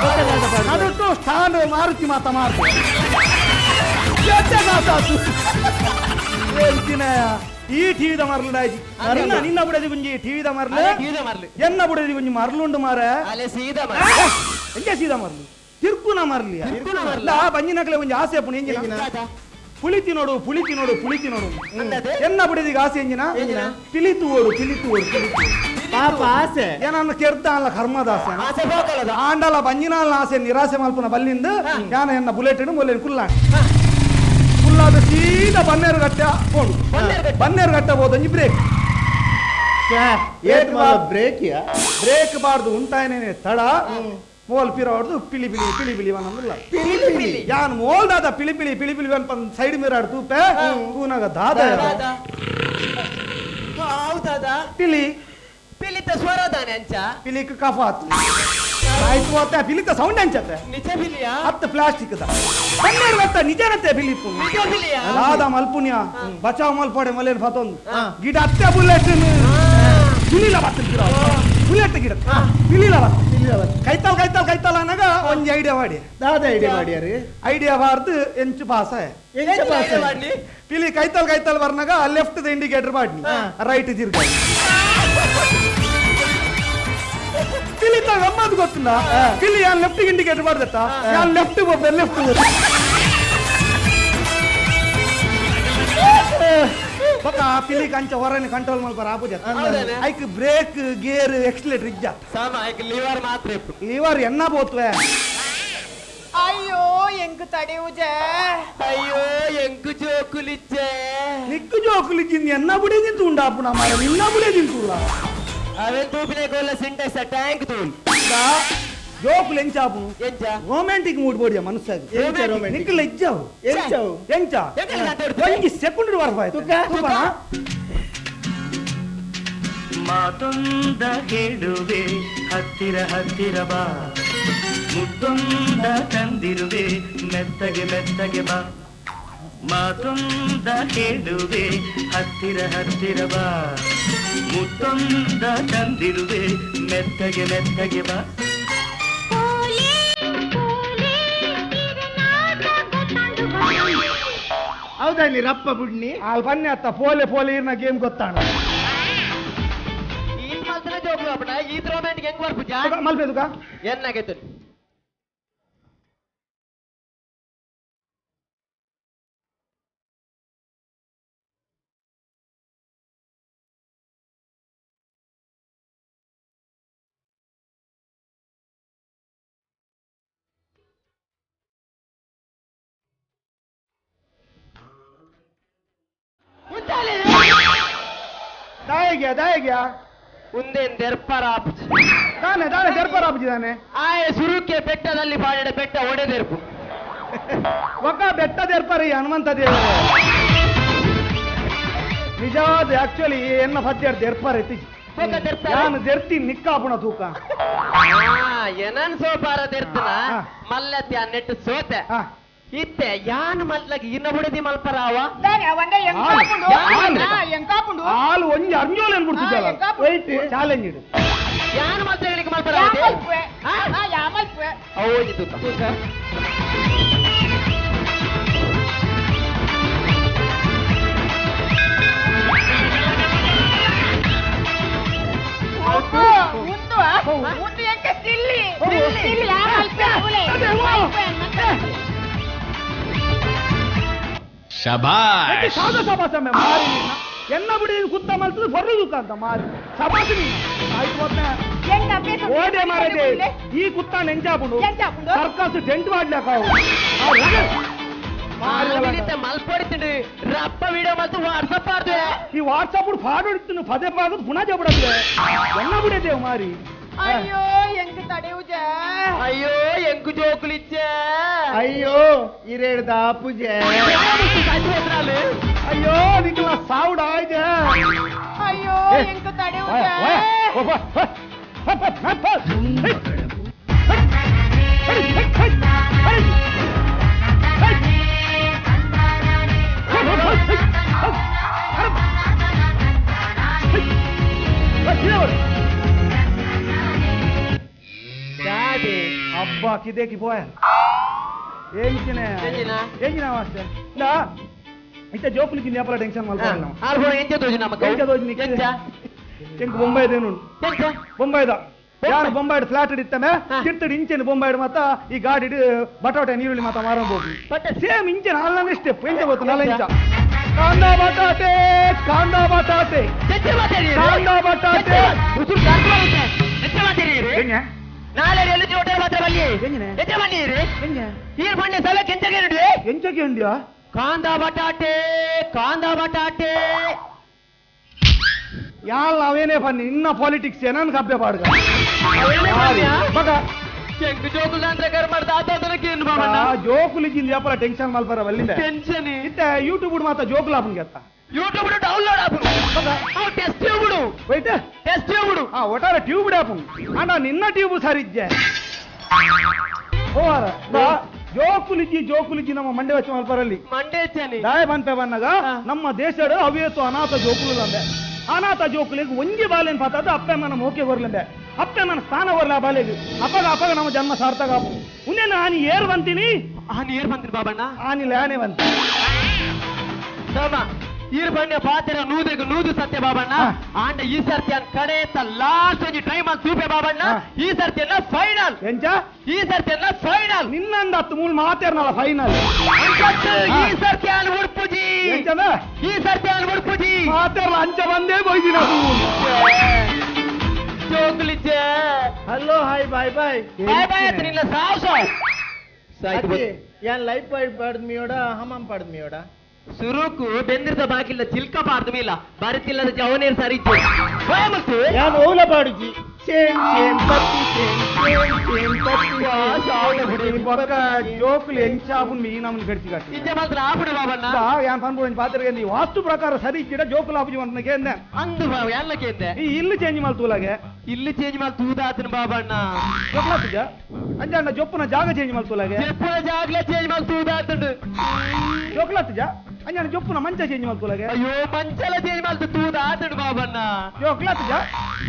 ನಡುಟ್ಟು ಸ್ಟ್ಯಾಂಡ್ ಮಾರುತಿ ಮಾತ ಮಾರ್ತು ಈ ಟಿವಿದ ಮರಳುಡಾಜಿ ನಿನ್ನ ನಿನ್ನ ಬುಡದಿ ಗುಂಜಿ ಟಿವಿದ ಮರಳು ಟಿವಿದ ಮರಳು. ಎನ್ನ ಬುಡದಿ ಗುಂಜಿ ಮರಳುಂಡು ಮಾರ ಅಲೆ ಸೀದಾ ಮರಳು. ಎಂಜ ಸೀದಾ ಮರಳು ತಿರ್ಕುನ ಮರಲಿ ತಿರ್ಕುನ ಮರಳು. ಬಂಜಿನಕಲೆ ಒಂಜಿ ಆಸೆ ಅಪ್ಪು ಎಂಜಿನ ಪುಳಿತಿ ನೋಡು ಪುಳಿತಿ ನೋಡು ಪುಳಿತಿ ನೋಡು ಅಂದದೆ? ಎನ್ನ ಬುಡದಿಗೆ ಆಸೆ ಎಂಜಿನ ಪಿಲಿತು ಓಡು ಪಿಲಿತು ಓಡು ಪಿಲಿತು ಓಡು. ಪಾಪ ಆಸೆ ಏನನ್ನ ಕೆರ್ದ ಅಲ್ಲ ಕರ್ಮದಾಸೆ ಆಸೆ ಪೋಕಲದ. ಆಂಡಲ ಬಂಜಿನಾಲ ಆಸೆ ನಿರಾಸೆ ಮಲ್ಪುನ ಬಲ್ಲಿಂದ ಯಾನ ಎನ್ನ ಬುಲೆಟ್ ಮೊಲೆನ್ ಕುಲ್ಲಾಣ ಕುಲ್ಲಾದ ಸೀದಾ ಬನ್ನೇರು ಗಟ್ಟೆ ಪೋಡು ಬನ್ನೇರು ಗಟ್ಟೆ ಹೋದೊಂಜಿ ಬ್ರೇಕ್ ಏತ್ ಮಾಲ ಬ್ರೇಕ್ ಯಾ ಬ್ರೇಕ್ ಬಾರ್ದು ಉಂಟಾಯನೇನೆ ತಡ ಮೋಲ್ ಪಿರ ಹೊಡ್ದು ಪಿಲಿ ಪಿಲಿ ಪಿಲಿ ಪಿಲಿ ಅನ್ನಂದಿಲ್ಲ ಪಿಲಿ ಪಿಲಿ ಯಾನ್ ಮೋಲ್ದಾದ ಪಿಲಿ ಪಿಲಿ ಪಿಲಿ ಪಿಲಿ ಅನ್ಪ ಸೈಡ್ ಮಿರಾಡ್ ತೂಪೆ ತೂನಾಗ ದಾದ ದಾದ. ಹೌದಾದ ಪಿಲಿ ಪಿಲಿತ ಸ್ವರ ದಾನೆ ಅಂಚ ಪಿಲಿಕ್ ಕಫ ಆತು ಆಯ್ತು ಹೋತೆ ಪಿಲಿತ ಸೌಂಡ್ ಅಂಚತ್ತೆ ನಿಜ ಪಿಲಿಯಾ ಹತ್ತು ಪ್ಲಾಸ್ಟಿಕ್ the ಬನ್ನೇರು ಗಟ್ಟ ನಿಜನತೆ ಪಿಲಿಪು ನಿಜ ಪಿಲಿಯಾ ದಾದ ಮಲ್ಪುಣ್ಯ ಬಚಾವ್ ಮಲ್ಪಡೆ ಮಲೇನ್ ಫತೊಂದು ಗಿಡ ಅತ್ತೆ ಬುಲೆಟ್ ಪಿಲಿಲ ಬತ್ತ ಬುಲೆಟ್ ಗಿಡ ಪಿಲಿಲ ಬತ್ತ ಕೈತಾಲ್ ಕೈತಾಲ್ ಕೈತಾಲ್ ಅನ್ನಾಗ ಒಂಜಿ ಐಡಿಯಾ ಮಾಡಿ ದಾದ ಐಡಿಯಾ ಮಾಡ್ಯಾರು ಐಡಿಯಾ ಬಾರ್ದು ಎಂಚು ಪಾಸ ಎಂಚ ಪಾಸ ಮಾಡ್ಲಿ ಪಿಲಿ Kaithal Kaithal ಬರ್ನಾಗ left the indicator ಮಾಡಿ ರೈಟ್ ತಿರ್ಗ ಪಿಲಿ ಗಮ್ಮತ್ ಗೊತ್ತಿಲ್ಲ ಪಿಲಿ ಯಾನ್ ಲೆಫ್ಟ್ ಇಂಡಿಕೇಟರ್ ಮಾಡ್ದತ್ತ ಯಾನ್ ಲೆಫ್ಟ್ ಹೋಗ್ಬೆ ಲೆಫ್ಟ್ ಪಕ್ಕ ಆ ಪಿಲಿ ಕಂಚ ಹೊರನೆ ಕಂಟ್ರೋಲ್ ಮಲ್ಪರ ಆಪುಜ ಹೌದಾನೆ? ಐಕ್ ಬ್ರೇಕ್ ಗೇರ್ ಎಕ್ಸಲೇಟರ್ ಇಜ್ಜ ಸಾಮ ಐಕ್ ಲಿವರ್ ಮಾತ್ರ ಇಪ್ಪು ಲಿವರ್ ಎನ್ನ ಪೋತ್ವೆ ಅಯ್ಯೋ ಎಂಕ್ ತಡೆಯುಜೆ ಅಯ್ಯೋ ಎಂಕು ಜೋಕುಲಿಚ್ಚೆ ನಿಕ್ಕು ಜೋಕುಲಿಜ್ಜಿಂದ ಎನ್ನ ಬುಡಿ ತಿಂತು ಉಂಡಾಪುಣ ಮಾರ ನಿನ್ನ ಬುಡಿ ತಿಂತುಲ್ಲ ಅವೆನ್ ತೂಪಿನ ಕೋಲ ಸಿಂಟೆಕ್ಸ್ ಟ್ಯಾಂಕ್ ತೂಲ್ ಜೋಕುಲು ಎಂಚಾಪುನು ಎಂಚ ರೊಮ್ಯಾಂಟಿಕ್ ಮೂಡ್ ಬೋಡಿಯ ಮನುಷ್ಯ ಎಂಚ romantic? ನಿಕ್ಕಲ ಇಜ್ಜಾವು ಎಂಚವು ಎಂಚ ಎಂಕಲ್ ಮಾತಾಡ್ತು? ಒಂಜಿ ಸೆಕೆಂಡ್ ವರ್ಪ ಆಯ್ತು ತುಕನ ಮಾತೊಂದ ಹೇಳುವೆ ಹತ್ತಿರ ಹತ್ತಿರ ಬಾ ಮುತ್ತೊಂದ ತಂದಿರುವೆ ಮೆತ್ತಗೆ ಮೆತ್ತಗೆ ಬಾ ಮಾತೊಂದ ಹೇಳುವೆ ಹತ್ತಿರ ಹತ್ತಿರ ಬಾ ಮುತ್ತೊಂದ ತಂದಿರುವೆ ಮೆತ್ತಗೆ ಮೆತ್ತಗೆ ಬಾ. ಹೌದಾ ನೀ ರಪ್ಪ ಬುಡ್ನಿ ಅಲ್ಲಿ ಬನ್ನಿ ಅತ್ತ ಪೋಲೆ ಪೋಲೆ ಇರ್ನ ಗೇಮ್ ಗೊತ್ತಾಣ ಈ ಮಲ್ತನ ಜೋಕುಲು ಅಪ್ಪಣ ಈ ರೊಮ್ಯಾಂಟಿಕ್ ಹೆಂಗ್ ಬರ್ಪುಜ ಮಲ್ಪೆದುಕ ಎನ್ನಾಗೈತು ದಾಯಗ್ಯಾ ದಾಯಗ್ಯಾ ಉಂದೇನ್ ದೆರ್ಪರಾಪುಜಿ ದಾನೆ ದಾನೆ ದೆರ್ಪರಾಪುಜಿ ದಾನೆ ಆಯ ಸುರುಕೆ ಬೆಟ್ಟದಲ್ಲಿ ಪಾಡಿದ ಬೆಟ್ಟ ಒಡೆದೆರ್ಪು ಒಕ್ಕ ಬೆಟ್ಟ ದೆರ್ಪರಿ ಹನುಮಂತ ದೇವರು ನಿಜವಾದ ಆಕ್ಚುಲಿ ಎನ್ನ ಫತ್ಯಾರ್ ದೆರ್ಪರ್ ಇತ್ತೀಚೆ ನಾನು ದೆರ್ತಿ ನಿಕ್ಕಾಪುಣ ತೂಕ ಏನನ್ ಸೋಪಾರ ದೆರ್ತನ ಮಲ್ಲತ್ಯ ನೆಟ್ಟು ಸೋತೆ ಇತ್ತೆ ಯಾನ್ ಮಲ್ಲಗೆ ಇನ್ನ ಬುಡದಿ ಮಲ್ಪರಾವ ಆಲ್ ಒಂಜಿ ಅರ್ಜೋಲ್ ಏನ್ ಬಿಡ್ತಿದ್ದಲ್ಲ ವೈಟ್ ಚಾಲೆಂಜ್ ಇಡು ಯಾನ್ ಮಲ್ತಗಳಿಗೆ ಮಲ್ಪರಾವ ಓಜಿ ತೂಕ ಉಂದು ಎಂಕ ಸಿಲ್ಲಿ ಸಿಲ್ಲಿ ಶಬಾಷ್ ಸಾದ ಶಬಾಷ್ ಅಮ್ಮೆ ಮಾರಿ ನಿನ್ನ ಎನ್ನ ಬಿಡಿ ಕುತ್ತ ಮಲ್ತದ ಹೊರ ದುಕ್ಕ ಅಂತ ಮಾರಿ ಶಬಾಷ್ ನಿನ್ನ ಆಯ್ತು ಒಮ್ಮೆ ಓಡೆ ಮಾರದೆ ಈ ಕುತ್ತ ನೆಂಜಾಪುಂಡು ಸರ್ಕಸ್ ಟೆಂಟ್ ಮಾಡ್ಲಾಕ ಮಲ್ಪೊಡಿತಿಂಡು ರಪ್ಪ ವಿಡಿಯೋ ಮಲ್ತು ವಾಟ್ಸಪ್ ಆಡ್ದೆ ಈ ವಾಟ್ಸಪ್ ಫಾಡ್ ಪದೇ ಪಾಡೋದು ಪುನಃ ಜಬಡದೆ ಎನ್ನ ಬಿಡದೇವ್ ಮಾರಿ ಅಯ್ಯೋ ಎಂಕ್ ತಡೆಯುಜ ಅಯ್ಯೋ ಎಂಕು ಜೋಕುಲಿಚ್ಚೆ ಅಯ್ಯೋ ಇರೇಡ್ದ ಪೂಜೆ ಅಯ್ಯೋ ನಿನ್ನ ಸಾವುಡ ಆಯ್ದೆ ಅಯ್ಯೋ ಎಂಕ್ ತಡೆಯುಜ ಅಬ್ಬಾ ಕಿದೇಕಿ ಪೋಯ ಎಂಚಿನ ಎಂಚಿನ ಮಾಸ್ಟರ್ ಇಲ್ಲ ಇತ್ತ ಜೋಕುಲಿకి ನೇಪಲ ಟೆನ್ಷನ್ ಮಲ್ಪಲ್ಲ ನಾವು ಆರ್ಬೋಣ ಎಂಚ ತೋಜು ನಮಕ ಎಂಚ ತೋಜು ನಿಕ್ಕೆ ಎಂಕ್ ಬೊಂಬೈದೇನು ಬೊಂಬೈದ ಯಾರು ಬೊಂಬೈಡ್ ಫ್ಲಾಟ್ ಇತ್ತಮೆ ತಿರ್ತಡಿ ಇಂಚೆನ್ ಬೊಂಬೈಡ್ ಮಾತ ಈ ಗಾಡಿ ಬಟಾಟೆ ನೀರುಳ್ಳಿ ಮಾತ ಮಾರಬಹುದು ಸೇಮ್ ಇಂಚೆನ್ ಅಲ್ಲನೇ ಸ್ಟೆಪ್ ಎಂಚ ಗೊತ್ತು ನಾಲ್ ಇಂಚ ಕಾಂದಾ ಬಟಾಟೆ ಕಾಂದಾ ಬಟಾಟೆ ಕಾಂದಾ ಬಟಾಟೆ ನಾಳೆ ಎಲ್ಲಿ ಹೋಟೆಲ್ ಮಾತ್ರ ಬಲ್ಲಿ ಎಂಚ ಬನ್ನಿರಿ ಈ ಬಣ್ಣೆ ಸಲ ಕೆಂಚಗೆ ನಡುವೆ ಎಂಚಗೆ ಉಂಡ್ಯಾ ಕಾಂದಾ ಬಟಾಟೆ ಕಾಂದಾ ಬಟಾಟೆ ಯಾಲ್ ಅವೇನೇ ಬನ್ನಿ ಇನ್ನ ಪಾಲಿಟಿಕ್ಸ್ ಏನನ್ ಕಬ್ಬೆ ಪಾಡ್ಗ ಮಗ ಜೋಕುಲಿ ಜಿಲ್ಲೆ ಟೆನ್ಷನ್ ಮಲ್ಪರ ಬಲ್ಲಿಂದ ಟೆನ್ಷನ್ ಇತ್ತೆ ಯೂಟ್ಯೂಬ್ ಮಾತ ಜೋಕುಲ ಆಪುನ್ ಗೆತ್ತ ಯೂಟ್ಯೂಬ್ ಡೌನ್ಲೋಡ್ ಆಪುನ್ test tube white test tube ಆ ಒಟ್ಟಾರೆ ಟ್ಯೂಬ್ ಆಪುನ್ ಅಣ್ಣ ನಿನ್ನ ಟ್ಯೂಬ್ ಸರಿಜ್ಜೆ ಓ ಜೋಕುಲಿಜಿ ಜೋಕುಲಿಜಿ ನಮ್ಮ ಮಂಡೆ ವಚ್ಚ ಮಲ್ಪರಲ್ಲಿ ಮಂಡೆ ಚನಿ ದಾಯ ಬಂತೆ ಬನ್ನಗ ನಮ್ಮ ದೇಶದ ಅವೇತು ಅನಾಥ ಜೋಕುಲು ಅಂದೆ ಅನಾಥ ಜೋಕುಲಿಗೆ ಒಂಜಿ ಬಾಲೆನ್ ಪಾತಾದ ಅಪ್ಪೆ ಮನ ಮೋಕೆ ಬರ್ಲಂದೆ ಅಪ್ಪೆ ಮನ ಸ್ಥಾನ ಬರ್ಲ ಆ ಬಾಲೆಗೆ ಅಪ್ಪಗ ಅಪ್ಪಗ ನಮ್ಮ ಜನ್ಮ ಸಾರ್ಥಕ ಆಪು ಉನ್ನೆ ಆನಿ ಏರ್ ಬಂತೀನಿ ಆನಿ ಏರ್ ಬಂತೀನಿ ಬಾಬಣ್ಣ ಆನಿ ಲ್ಯಾನೆ ಬಂತೀನಿ ಸಮ ಈರ್ ಬಣ್ಣ ಪಾತ್ರ ನೂದೆಗೆ ನೂದು ಸತ್ಯ ಬಾಬಣ್ಣ ಆಂಡ ಈ ಸರ್ತಿ ಕಡೆ ಲಾಸ್ಟ್ ಒಂಜಿ ಟ್ರೈ ಮಾಡಿ ಸೂಪೆ ಬಾಬಣ್ಣ ಈ ಸರ್ತಿಯನ್ನ ಫೈನಲ್ ಎಂಚ ಈ ಸರ್ತಿಯನ್ನ ಫೈನಲ್ ನಿನ್ನಂದ ಹತ್ತು ಮೂಲ ಮಾತೇರ್ನಲ್ಲ ಫೈನಲ್ ಈ ಸರ್ತಿ ಅಲ್ಲಿ ಉಡ್ಪುಜಿ ಎಂಚದ ಈ ಸರ್ತಿ ಅಲ್ಲಿ ಉಡ್ಪುಜಿ ಮಾತೇರ್ಲ ಅಂಚ ಬಂದೇ ಕೊಯ್ದಿನ ಜೋಕುಲಿಜ್ಜೆ hello hi bye bye bye bye ಅಂತ ನಿನ್ನ ಸಾವು ಸಾವು ಯಾನ್ ಲೈಫ್ ಬಾಯ್ ಪಾಡ್ದ ಮಿಯೋಡ ಹಮಾಮ್ ಪಾಡ್ದ ಮಿಯೋಡ ಸುರುಕು ಬೆಂದಿರ್ದ ಬಾಕಿಲ್ಲ ಚಿಲ್ಕ ಪಾಡ್ದು ಮೀಲ ಬರಿತಿಲ್ಲದ ಜವನೇರ್ ಸರಿ ಯಾನ್ ಓಲ ಪಾಡುಜಿ ಸೇಮ್ ಸೇಮ್ ಪಪ್ಪಿ ಸೇಮ್ ಸೇಮ್ ಸೇಮ್ ಪಪ್ಪಿ ಬೊಕ್ಕ ಜೋಕುಲು ಎಂಚಾಪುನ್ ಮೀ ನಮ್ಮನ್ನ ಕಡಿಸಿ ಕಟ್ಟಿ ಇಂಚ ಮಾತ್ರ ಆಪುಡು ಬಾಬಣ್ಣ ಯಾನ್ ಪನ್ಪುಡು ಪಾತ್ರೆ ನೀ ವಾಸ್ತು ಪ್ರಕಾರ ಸರಿ ಇಚ್ಚಿಡ ಜೋಕುಲು ಆಪುಜಿ ಅಂತ ಕೇಂದೆ ಅಂದು ಬಾವ ಎಲ್ಲ ಕೇಂದೆ ಈ ಇಲ್ಲಿ ಚೇಂಜ್ ಮಲ್ತೂಲಾಗೆ ಇಲ್ಲಿ ಚೇಂಜ್ ಮಲ್ ತೂದಾತನ ಬಾಬಣ್ಣ ಜೋಕುಲಾಪುಜ ಅಂಜಾಂಡ ಜೊಪ್ಪುನ ಜಾಗ ಚೇಂಜ್ ಮಲ್ತೂಲಾಗೆ ಜೊಪ್ಪುನ ಜಾಗಲ ಚೇಂಜ್ ಮಲ್ ತೂದಾತಂಡು ಜೋಕುಲಾತುಜ ಅಂಜಾಂಡ ಜೊಪ್ಪುನ ಮಂಚ ಚೇಂಜ್ ಮಲ್ತೂಲಾಗೆ ಅಯ್ಯೋ ಮಂಚಲ ಚೇಂಜ್ ಮಲ್ತು ತೂದಾತಂಡು ಬಾಬಣ್ಣ ಜೋಕುಲಾತುಜ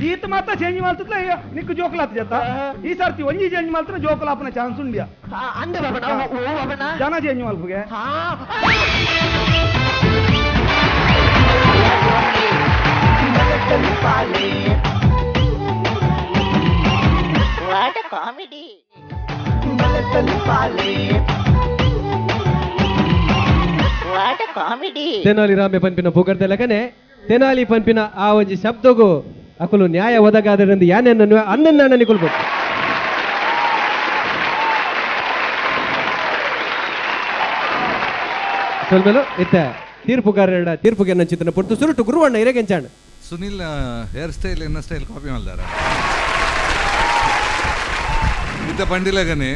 ಈತ ಮಾತ್ರ ಚೇಂಜ್ ಮಲ್ತುತ್ಲ ನಿಕ್ಕು ಜೋಕುಲಾತ ಜತ್ತ ಈ ಸರ್ತಿ ಒಂಜಿ ಚೇಂಜ್ ಮಲ್ತನ ಜೋಕುಲಾಪನ ಚಾನ್ಸ್ ಉಂಡಿಯ ಅಂದ ಬಾಬಣ್ಣ ಓ ಬಾಬಣ್ಣ ಜನ ಚೇಂಜ್ ಮಲ್ಪುಗೆ What a comedy! What a comedy! Tenali ರಾಮೆ ಪನ್ಪಿನ ಪುಗರ್ದೆ ಲಗನೆ ತೆನಾಲಿ ಪನ್ಪಿನ ಆ ಒಂಜಿ ಶಬ್ದಗೂ ಅಕುಲು ನ್ಯಾಯ ಒದಗಾದರೆಂದು ಯಾನೆನ್ನನ್ನು ಅನ್ನನ್ನ ನಿಕೊಳ್ಬೇಕು. ಸೊಲ್ಮೆಲು ಇತ್ತ ತೀರ್ಪುಗಾರರ ತೀರ್ಪುಗೆ ನಂಚಿತನ ಪೊರ್ತು ಸುರುಟು ಗುರುವಣ್ಣ ಇರೆಗೆಂಚಾಣ. ಸುನಿಲ್ ಹೇರ್ ಸ್ಟೈಲ್ ಎನ್ನ ಸ್ಟೈಲ್ ಕಾಪಿ ಮಲ್ದಾರ ಇತ್ತ ಪಂಡಿಲಗನೆ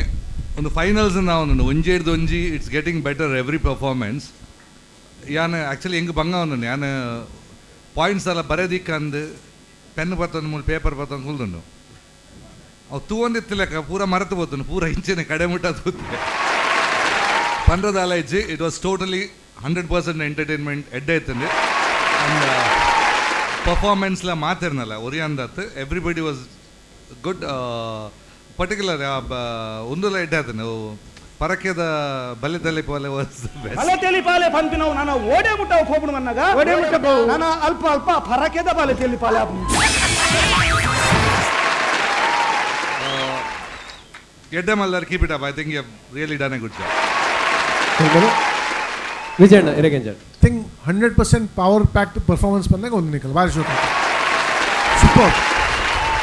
ಒಂದು ಫೈನಲ್ಸ್ ನಾವು ಒಂಜೇಡ್ದು ಒಂಜಿ it's getting better every performance. ಯಾನ್ ಆ್ಯಕ್ಚುಲಿ ಹೆಂಗೆ ಬಂಗ ಒಂದು ಯಾನ್ ಪಾಯಿಂಟ್ಸ್ ಎಲ್ಲ ಬರೆದಿಕ್ಕಂದು ಪೆನ್ ಬತ್ತೊಂದು ಮೂಲು ಪೇಪರ್ ಬತ್ತೊಂದು ಕುಲ್ದುಂಡು ಅವು ತೂವೊಂದಿತ್ತಿಲೆಕ್ಕ ಪೂರ ಮರೆತು ಪೋತುಂಡು ಪೂರ ಇಂಚೆನೆ ಕಡೆ ಮುಟ್ಟ ತೂತೆ ಪಂಡ್ರದ ಅಲೈಜಿ. It was totally 100% entertainment ಎಡ್ಡೆ ಇತ್ತಂದು ಆ್ಯಂಡ್ ಪರ್ಫಾರ್ಮೆನ್ಸ್ಲ ಮಾತಿರ್ನಲ್ಲ ಒರಿಯಂದತ್ತು ಎವ್ರಿಬಡಿ ವಾಸ್ ಗುಡ್. ಪರ್ಟಿಕ್ಯುಲರ್ ಒಂದುಲ ಎಡ್ಡೆ ಆತನು ಪರಕೆದ ಬಲೆ ತಲೆ ಪಾಲೆ ವಾಸ್ the best. ಬಲೆ ತೆಲಿ ಪಾಲೆ ಪನ್ಪಿನವು ನಾನು ಓಡೆ ಮುಟ್ಟ ಪೋಪುಡು ಮನ್ನಗ ಓಡೆ ಮುಟ್ಟ ಪೋವು. ನಾನು ಅಲ್ಪ ಅಲ್ಪ ಪರಕೆದ ಬಲೆ ತೆಲಿ ಪಾಲೆ ಆಪುಂಡು. ಎಡ್ಡೆ ಮಲ್ದಾರ್ keep it up. I think you have really done a good job. Vijayanna ಇರಗಂಜಾಡ್ think 100% power packed performance ಬಂದಾಗ ಒಂದು ನಿಕಲ್ ಭಾರಿ ಶೋಕ ಸೂಪರ್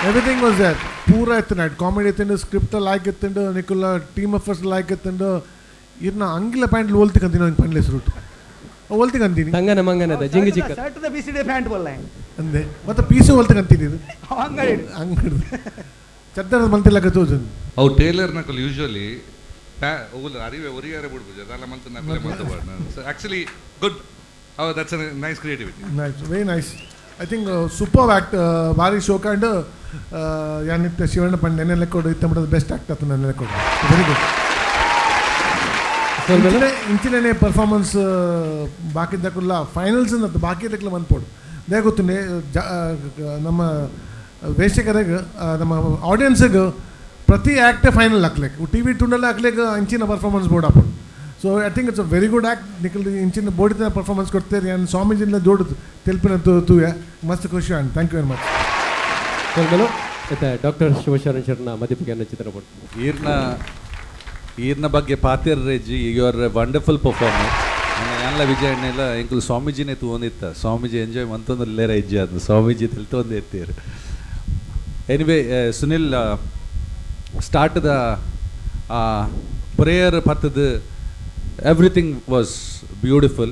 ಎವ್ರಿಥಿಂಗ್ ವಾಸ್ there ಪೂರ ಎತ್ತಿನ ಕಾಮಿಡಿ ಎತ್ತಿಂಡು ಸ್ಕ್ರಿಪ್ಟ್ ಲಾಯ್ಕ್ ಎತ್ತಿಂಡು ನಿಕುಲ್ಲ ಟೀಮ್ ಎಫರ್ಟ್ಸ್ ಲಾಯ್ಕ್ ಎತ್ತಿಂಡು ಇರ್ನ ಅಂಗಿಲ ಪ್ಯಾಂಟ್ ಓಲ್ತಿಕಂತೀನಿ ಒಂದು ಪಂಡ್ಲೆ ರೂಟ್ ಓಲ್ತಿಕಂತೀನಿ ತಂಗನ ಮಂಗನದ ಜಿಂಗಿ ಚಿಕ್ಕ ಶರ್ಟ್ the ಬಿಸಿಡೆ ಪ್ಯಾಂಟ್ ಬಲ್ಲ ಅಂದೆ ಮತ್ತೆ ಪೀಸು ಓಲ್ತಿಕಂತೀನಿ ಇದು ಅಂಗಡಿ ಅಂಗಡಿ ಚದ್ದರದ ಮಂತಿಲ್ಲಕ ತೋಜುಂದು. ಅವು ಟೇಲರ್ ನಕಲು ಯೂಶುವಲಿ ಓಲ್ ಅರಿವೆ ಒರಿಯಾರೆ ಬಿಡ್ಬೋದು ಅದೆಲ್ಲ ಮಂತ್ ನಕಲೆ ಮಂತ್ so actually good. ಅವು that's a nice creativity. Nice, very nice. I think super act ಭಾರಿ ಶೋಕ ಆ್ಯಂಡ್ ಯಾನಿತ್ತ ಶಿವಣ್ಣ ಪಂಡೆ ಎನ್ನೆ ಲೆಕ್ಕೋಡು ಇತ್ತ ಮಟ್ಟದ ಬೆಸ್ಟ್ ಆ್ಯಕ್ಟ್ ಆತ ನನ್ನ ಲೆಕ್ಕೋಡು ವೆರಿ ಗುಡ್. ಇಂಚಿನೇ ಪರ್ಫಾರ್ಮೆನ್ಸ್ ಬಾಕಿ ದಕ್ಕುಲ್ಲ ಫೈನಲ್ಸ್ ಅಂತ ಬಾಕಿ ದಕ್ಕಲ ಮನ್ಪೋಡು they ಗೊತ್ತುಂಡೆ ನಮ್ಮ ವೇಕ್ಷಕರಿಗೆ ನಮ್ಮ ಆಡಿಯನ್ಸಿಗೆ ಪ್ರತಿ ಆ್ಯಕ್ಟೇ ಫೈನಲ್ ಹಾಕ್ಲಿಕ್ಕೆ ಟಿ ವಿ ಟುಂಡಲ್ಲಿ ಹಾಕ್ಲಿಕ್ಕೆ ಇಂಚಿನ ಪರ್ಫಾರ್ಮೆನ್ಸ್ ಬೋರ್ಡ್ ಹಾಪುಂಡು. So I think it's a very good act. Nikhil ಇಂಚಿನ ಬೋರ್ಡಿನ ಪರ್ಫಾರ್ಮೆನ್ಸ್ ಕೊಡ್ತೇನೆ ನಾನು ಸ್ವಾಮೀಜಿನ ಜೋಡು ತೆಲ್ಪಿನ ತೂವೆ ಮಸ್ತ್ ಖುಷಿ and thank you very much. ಸೊಲ್ಮೆಲು ಇತ್ತೆ ಡಾಕ್ಟರ್ ಶಿವಶರಣ ಶರ್ಣ ಮದಿಪಿಗೆ ಚಿತ್ರ ಈರ್ನ ಈರ್ನ ಬಗ್ಗೆ ಪಾತಿರ್ Reji you are a wonderful performer. ಯಾನ್ಲ ವಿಜಯ ಅಣ್ಣೆಲ್ಲ ಎಂಕುಲು ಸ್ವಾಮೀಜಿನೇ ತೂವೊಂದಿತ್ತ ಸ್ವಾಮೀಜಿ ಎಂಜಾಯ್ ಮಂತೊಂದು ಲೇರ ಇಜ್ಜಿ ಅದು ಸ್ವಾಮೀಜಿ ತೆಲ್ತೊಂದು ಎತ್ತೀರು. Anyway Sunil start the prayer ಪತ್ತದ ಎವ್ರಿಥಿಂಗ್ ವಾಸ್ ಬ್ಯೂಟಿಫುಲ್.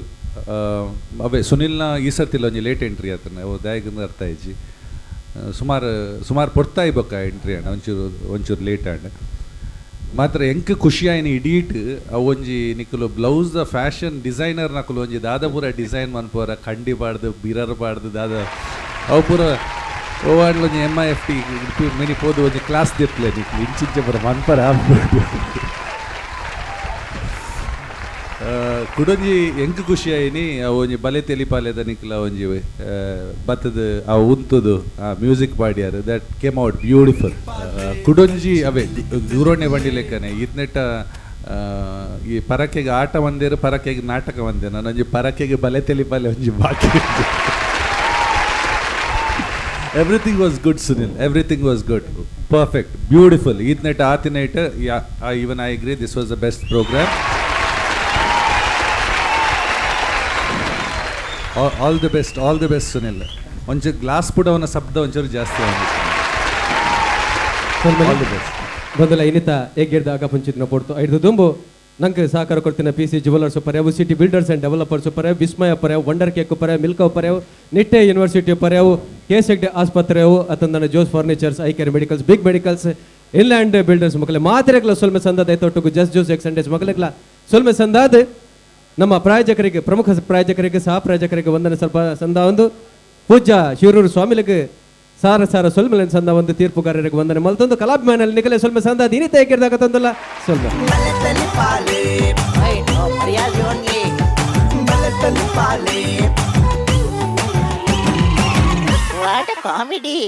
ಅವೇ ಸುನಿಲ್ನ ಈ ಸರ್ತಿಲ್ಲ ಒಂಜಿ ಲೇಟ್ ಎಂಟ್ರಿ ಆತನ ಅವು ದಾಯಗಂದು ಅರ್ಥ ಇಜ್ಜಿ ಸುಮಾರು ಸುಮಾರು ಪೊರ್ತಾಯಿ ಬೊಕ್ಕ ಎಂಟ್ರಿ ಅಣ್ಣ ಒಂಚೂರು ಒಂಚೂರು ಲೇಟ್ ಆಂಡ್ ಮಾತ್ರ ಎಂಕ್ ಖುಷಿ ಆಯ್ನ ಇಡೀಟ್ ಅವು ಒಂಜಿ ನಿಕುಲು ಬ್ಲೌಸ್ the fashion designer ನಕುಲು ಒಂಜಿ ದಾದ ಪೂರ ಡಿಸೈನ್ ಮನ್ಪೋರ ಕಂಡಿ ಪಾಡ್ದು ಬಿರರ್ ಪಾಡ್ದು ದಾದ ಅವು ಪೂರ ಓವಾಡ್ಲು ಒಂಜಿ M I F T mini ಪೋದು ಒಂಜಿ ಕ್ಲಾಸ್ ದೆಪ್ಲೆ ನಿಕ್ಲು ಇಂಚಿಂಚ ಪೂರ ಮನ್ಪರ ಕುಡೊಂಜಿ ಎಂಕ್ ಖುಷಿ ಆಯ್ನಿ ಅವು ಒಂಜಿ ಬಲೆ ತೆಲಿಪಾಲೆದ ನಿಕ್ಲ ಒಂಜಿ ಬತ್ತದ ಆ ಉಂತುದು ಆ music ಪಾಡ್ಯಾರು that came out beautiful. ಕುಡೊಂಜಿ ಅವೇ ದೂರೋಣೆ ಬಂಡಿ ಲೆಕ್ಕನೆ ಇದ್ನೆಟ್ಟ ಈ ಪರಕೆಗೆ ಆಟ ಒಂದೇರು ಪರಕೆಗೆ ನಾಟಕ ಒಂದೇ ನಾನೊಂಜಿ ಪರಕೆಗೆ ಬಲೆ ತೆಲಿಪಾಲೆ ಒಂಜಿ ಬಾಕಿ. Everything was good Sunil, everything was good, perfect, beautiful. ಈತ್ನೆಟ್ ಆತಿನೈಟ್ even I agree this was the best programme. All the best, all the best Sunil. ಒಂಚೂರು ಗ್ಲಾಸ್ ಪುಡವನ ಶಬ್ದ ಒಂಚೂರು ಜಾಸ್ತಿ ಆಲ್ the best. ಬಂದಲ ಇನ್ನಿತ ಎಗ್ಗೆಡ್ದ ಆಗ ಪುಂಚಿತ್ನ ಪೊಡ್ತು ಐದು ದುಂಬು ನಂಗೆ ಸಹಕಾರ ಕೊಡ್ತಿನ ಪಿ ಸಿ ಜುವೆಲರ್ಸ್ ಪರ್ಯಾವು ಸಿಟಿ ಬಿಲ್ಡರ್ಸ್ ಆ್ಯಂಡ್ ಡೆವಲಪರ್ಸ್ ಪರ್ಯಾವು ವಿಸ್ಮಯ ಪರ್ಯಾವು ವಂಡರ್ ಕೇಕ್ ಪರ್ಯಾವು ಮಿಲ್ಕವ್ ಪರ್ಯಾವು ನಿಟ್ಟೆ ಯೂನಿವರ್ಸಿಟಿ ಪರ್ಯಾವು ಕೆ ಎಸ್ ಹೆಗ್ಡೆ ಆಸ್ಪತ್ರೆವು ಅತಂದನ Jose furnitures eye care medicals big medicals inland builders ಮಕ್ಕಳ ಮಾತ್ರೆಗಳ ಸೊಲ್ಮೆ ಸಂದಾದ ಐತೊಟ್ಟಿಗೂ ಜಸ್ಟ್ ಜೋಸ್ ಎಕ್ಸ್ ಸಂಡೇಸ್ ಮಕ್ಕಳಿಗಳ ಸೊಲ್ಮೆ ಸಂದಾದ ನಮ್ಮ ಪ್ರಾಯೋಜಕರಿಗೆ ಪ್ರಮುಖ ಪ್ರಾಯೋಜಕರಿಗೆ ಸಹ ಪ್ರಾಯೋಜಕರಿಗೆ ವಂದನೆ ಸ್ವಲ್ಪ ಸಂದ ಒಂದು ಪೂಜ್ಯ ಶಿರೂರು ಸ್ವಾಮಿಲಿಗೆ ಸಾರ ಸಾರ ಸೊಲ್ಮೆಲೆ ಸಂದ ಒಂದು ತೀರ್ಪುಗಾರರಿಗೆ ವಂದನೆ ಮಲ್ತೊಂದು ಕಲಾಭಿಮಾನಲ್ಲಿ ನಿಕಲೆ ಸೊಲ್ಮೆ ಸಂದ ದಿನಿತ ಏಕಿರ್ದಾಗ ತಂದಲ್ಲ ಸೊಲ್ಮೆ. What a comedy!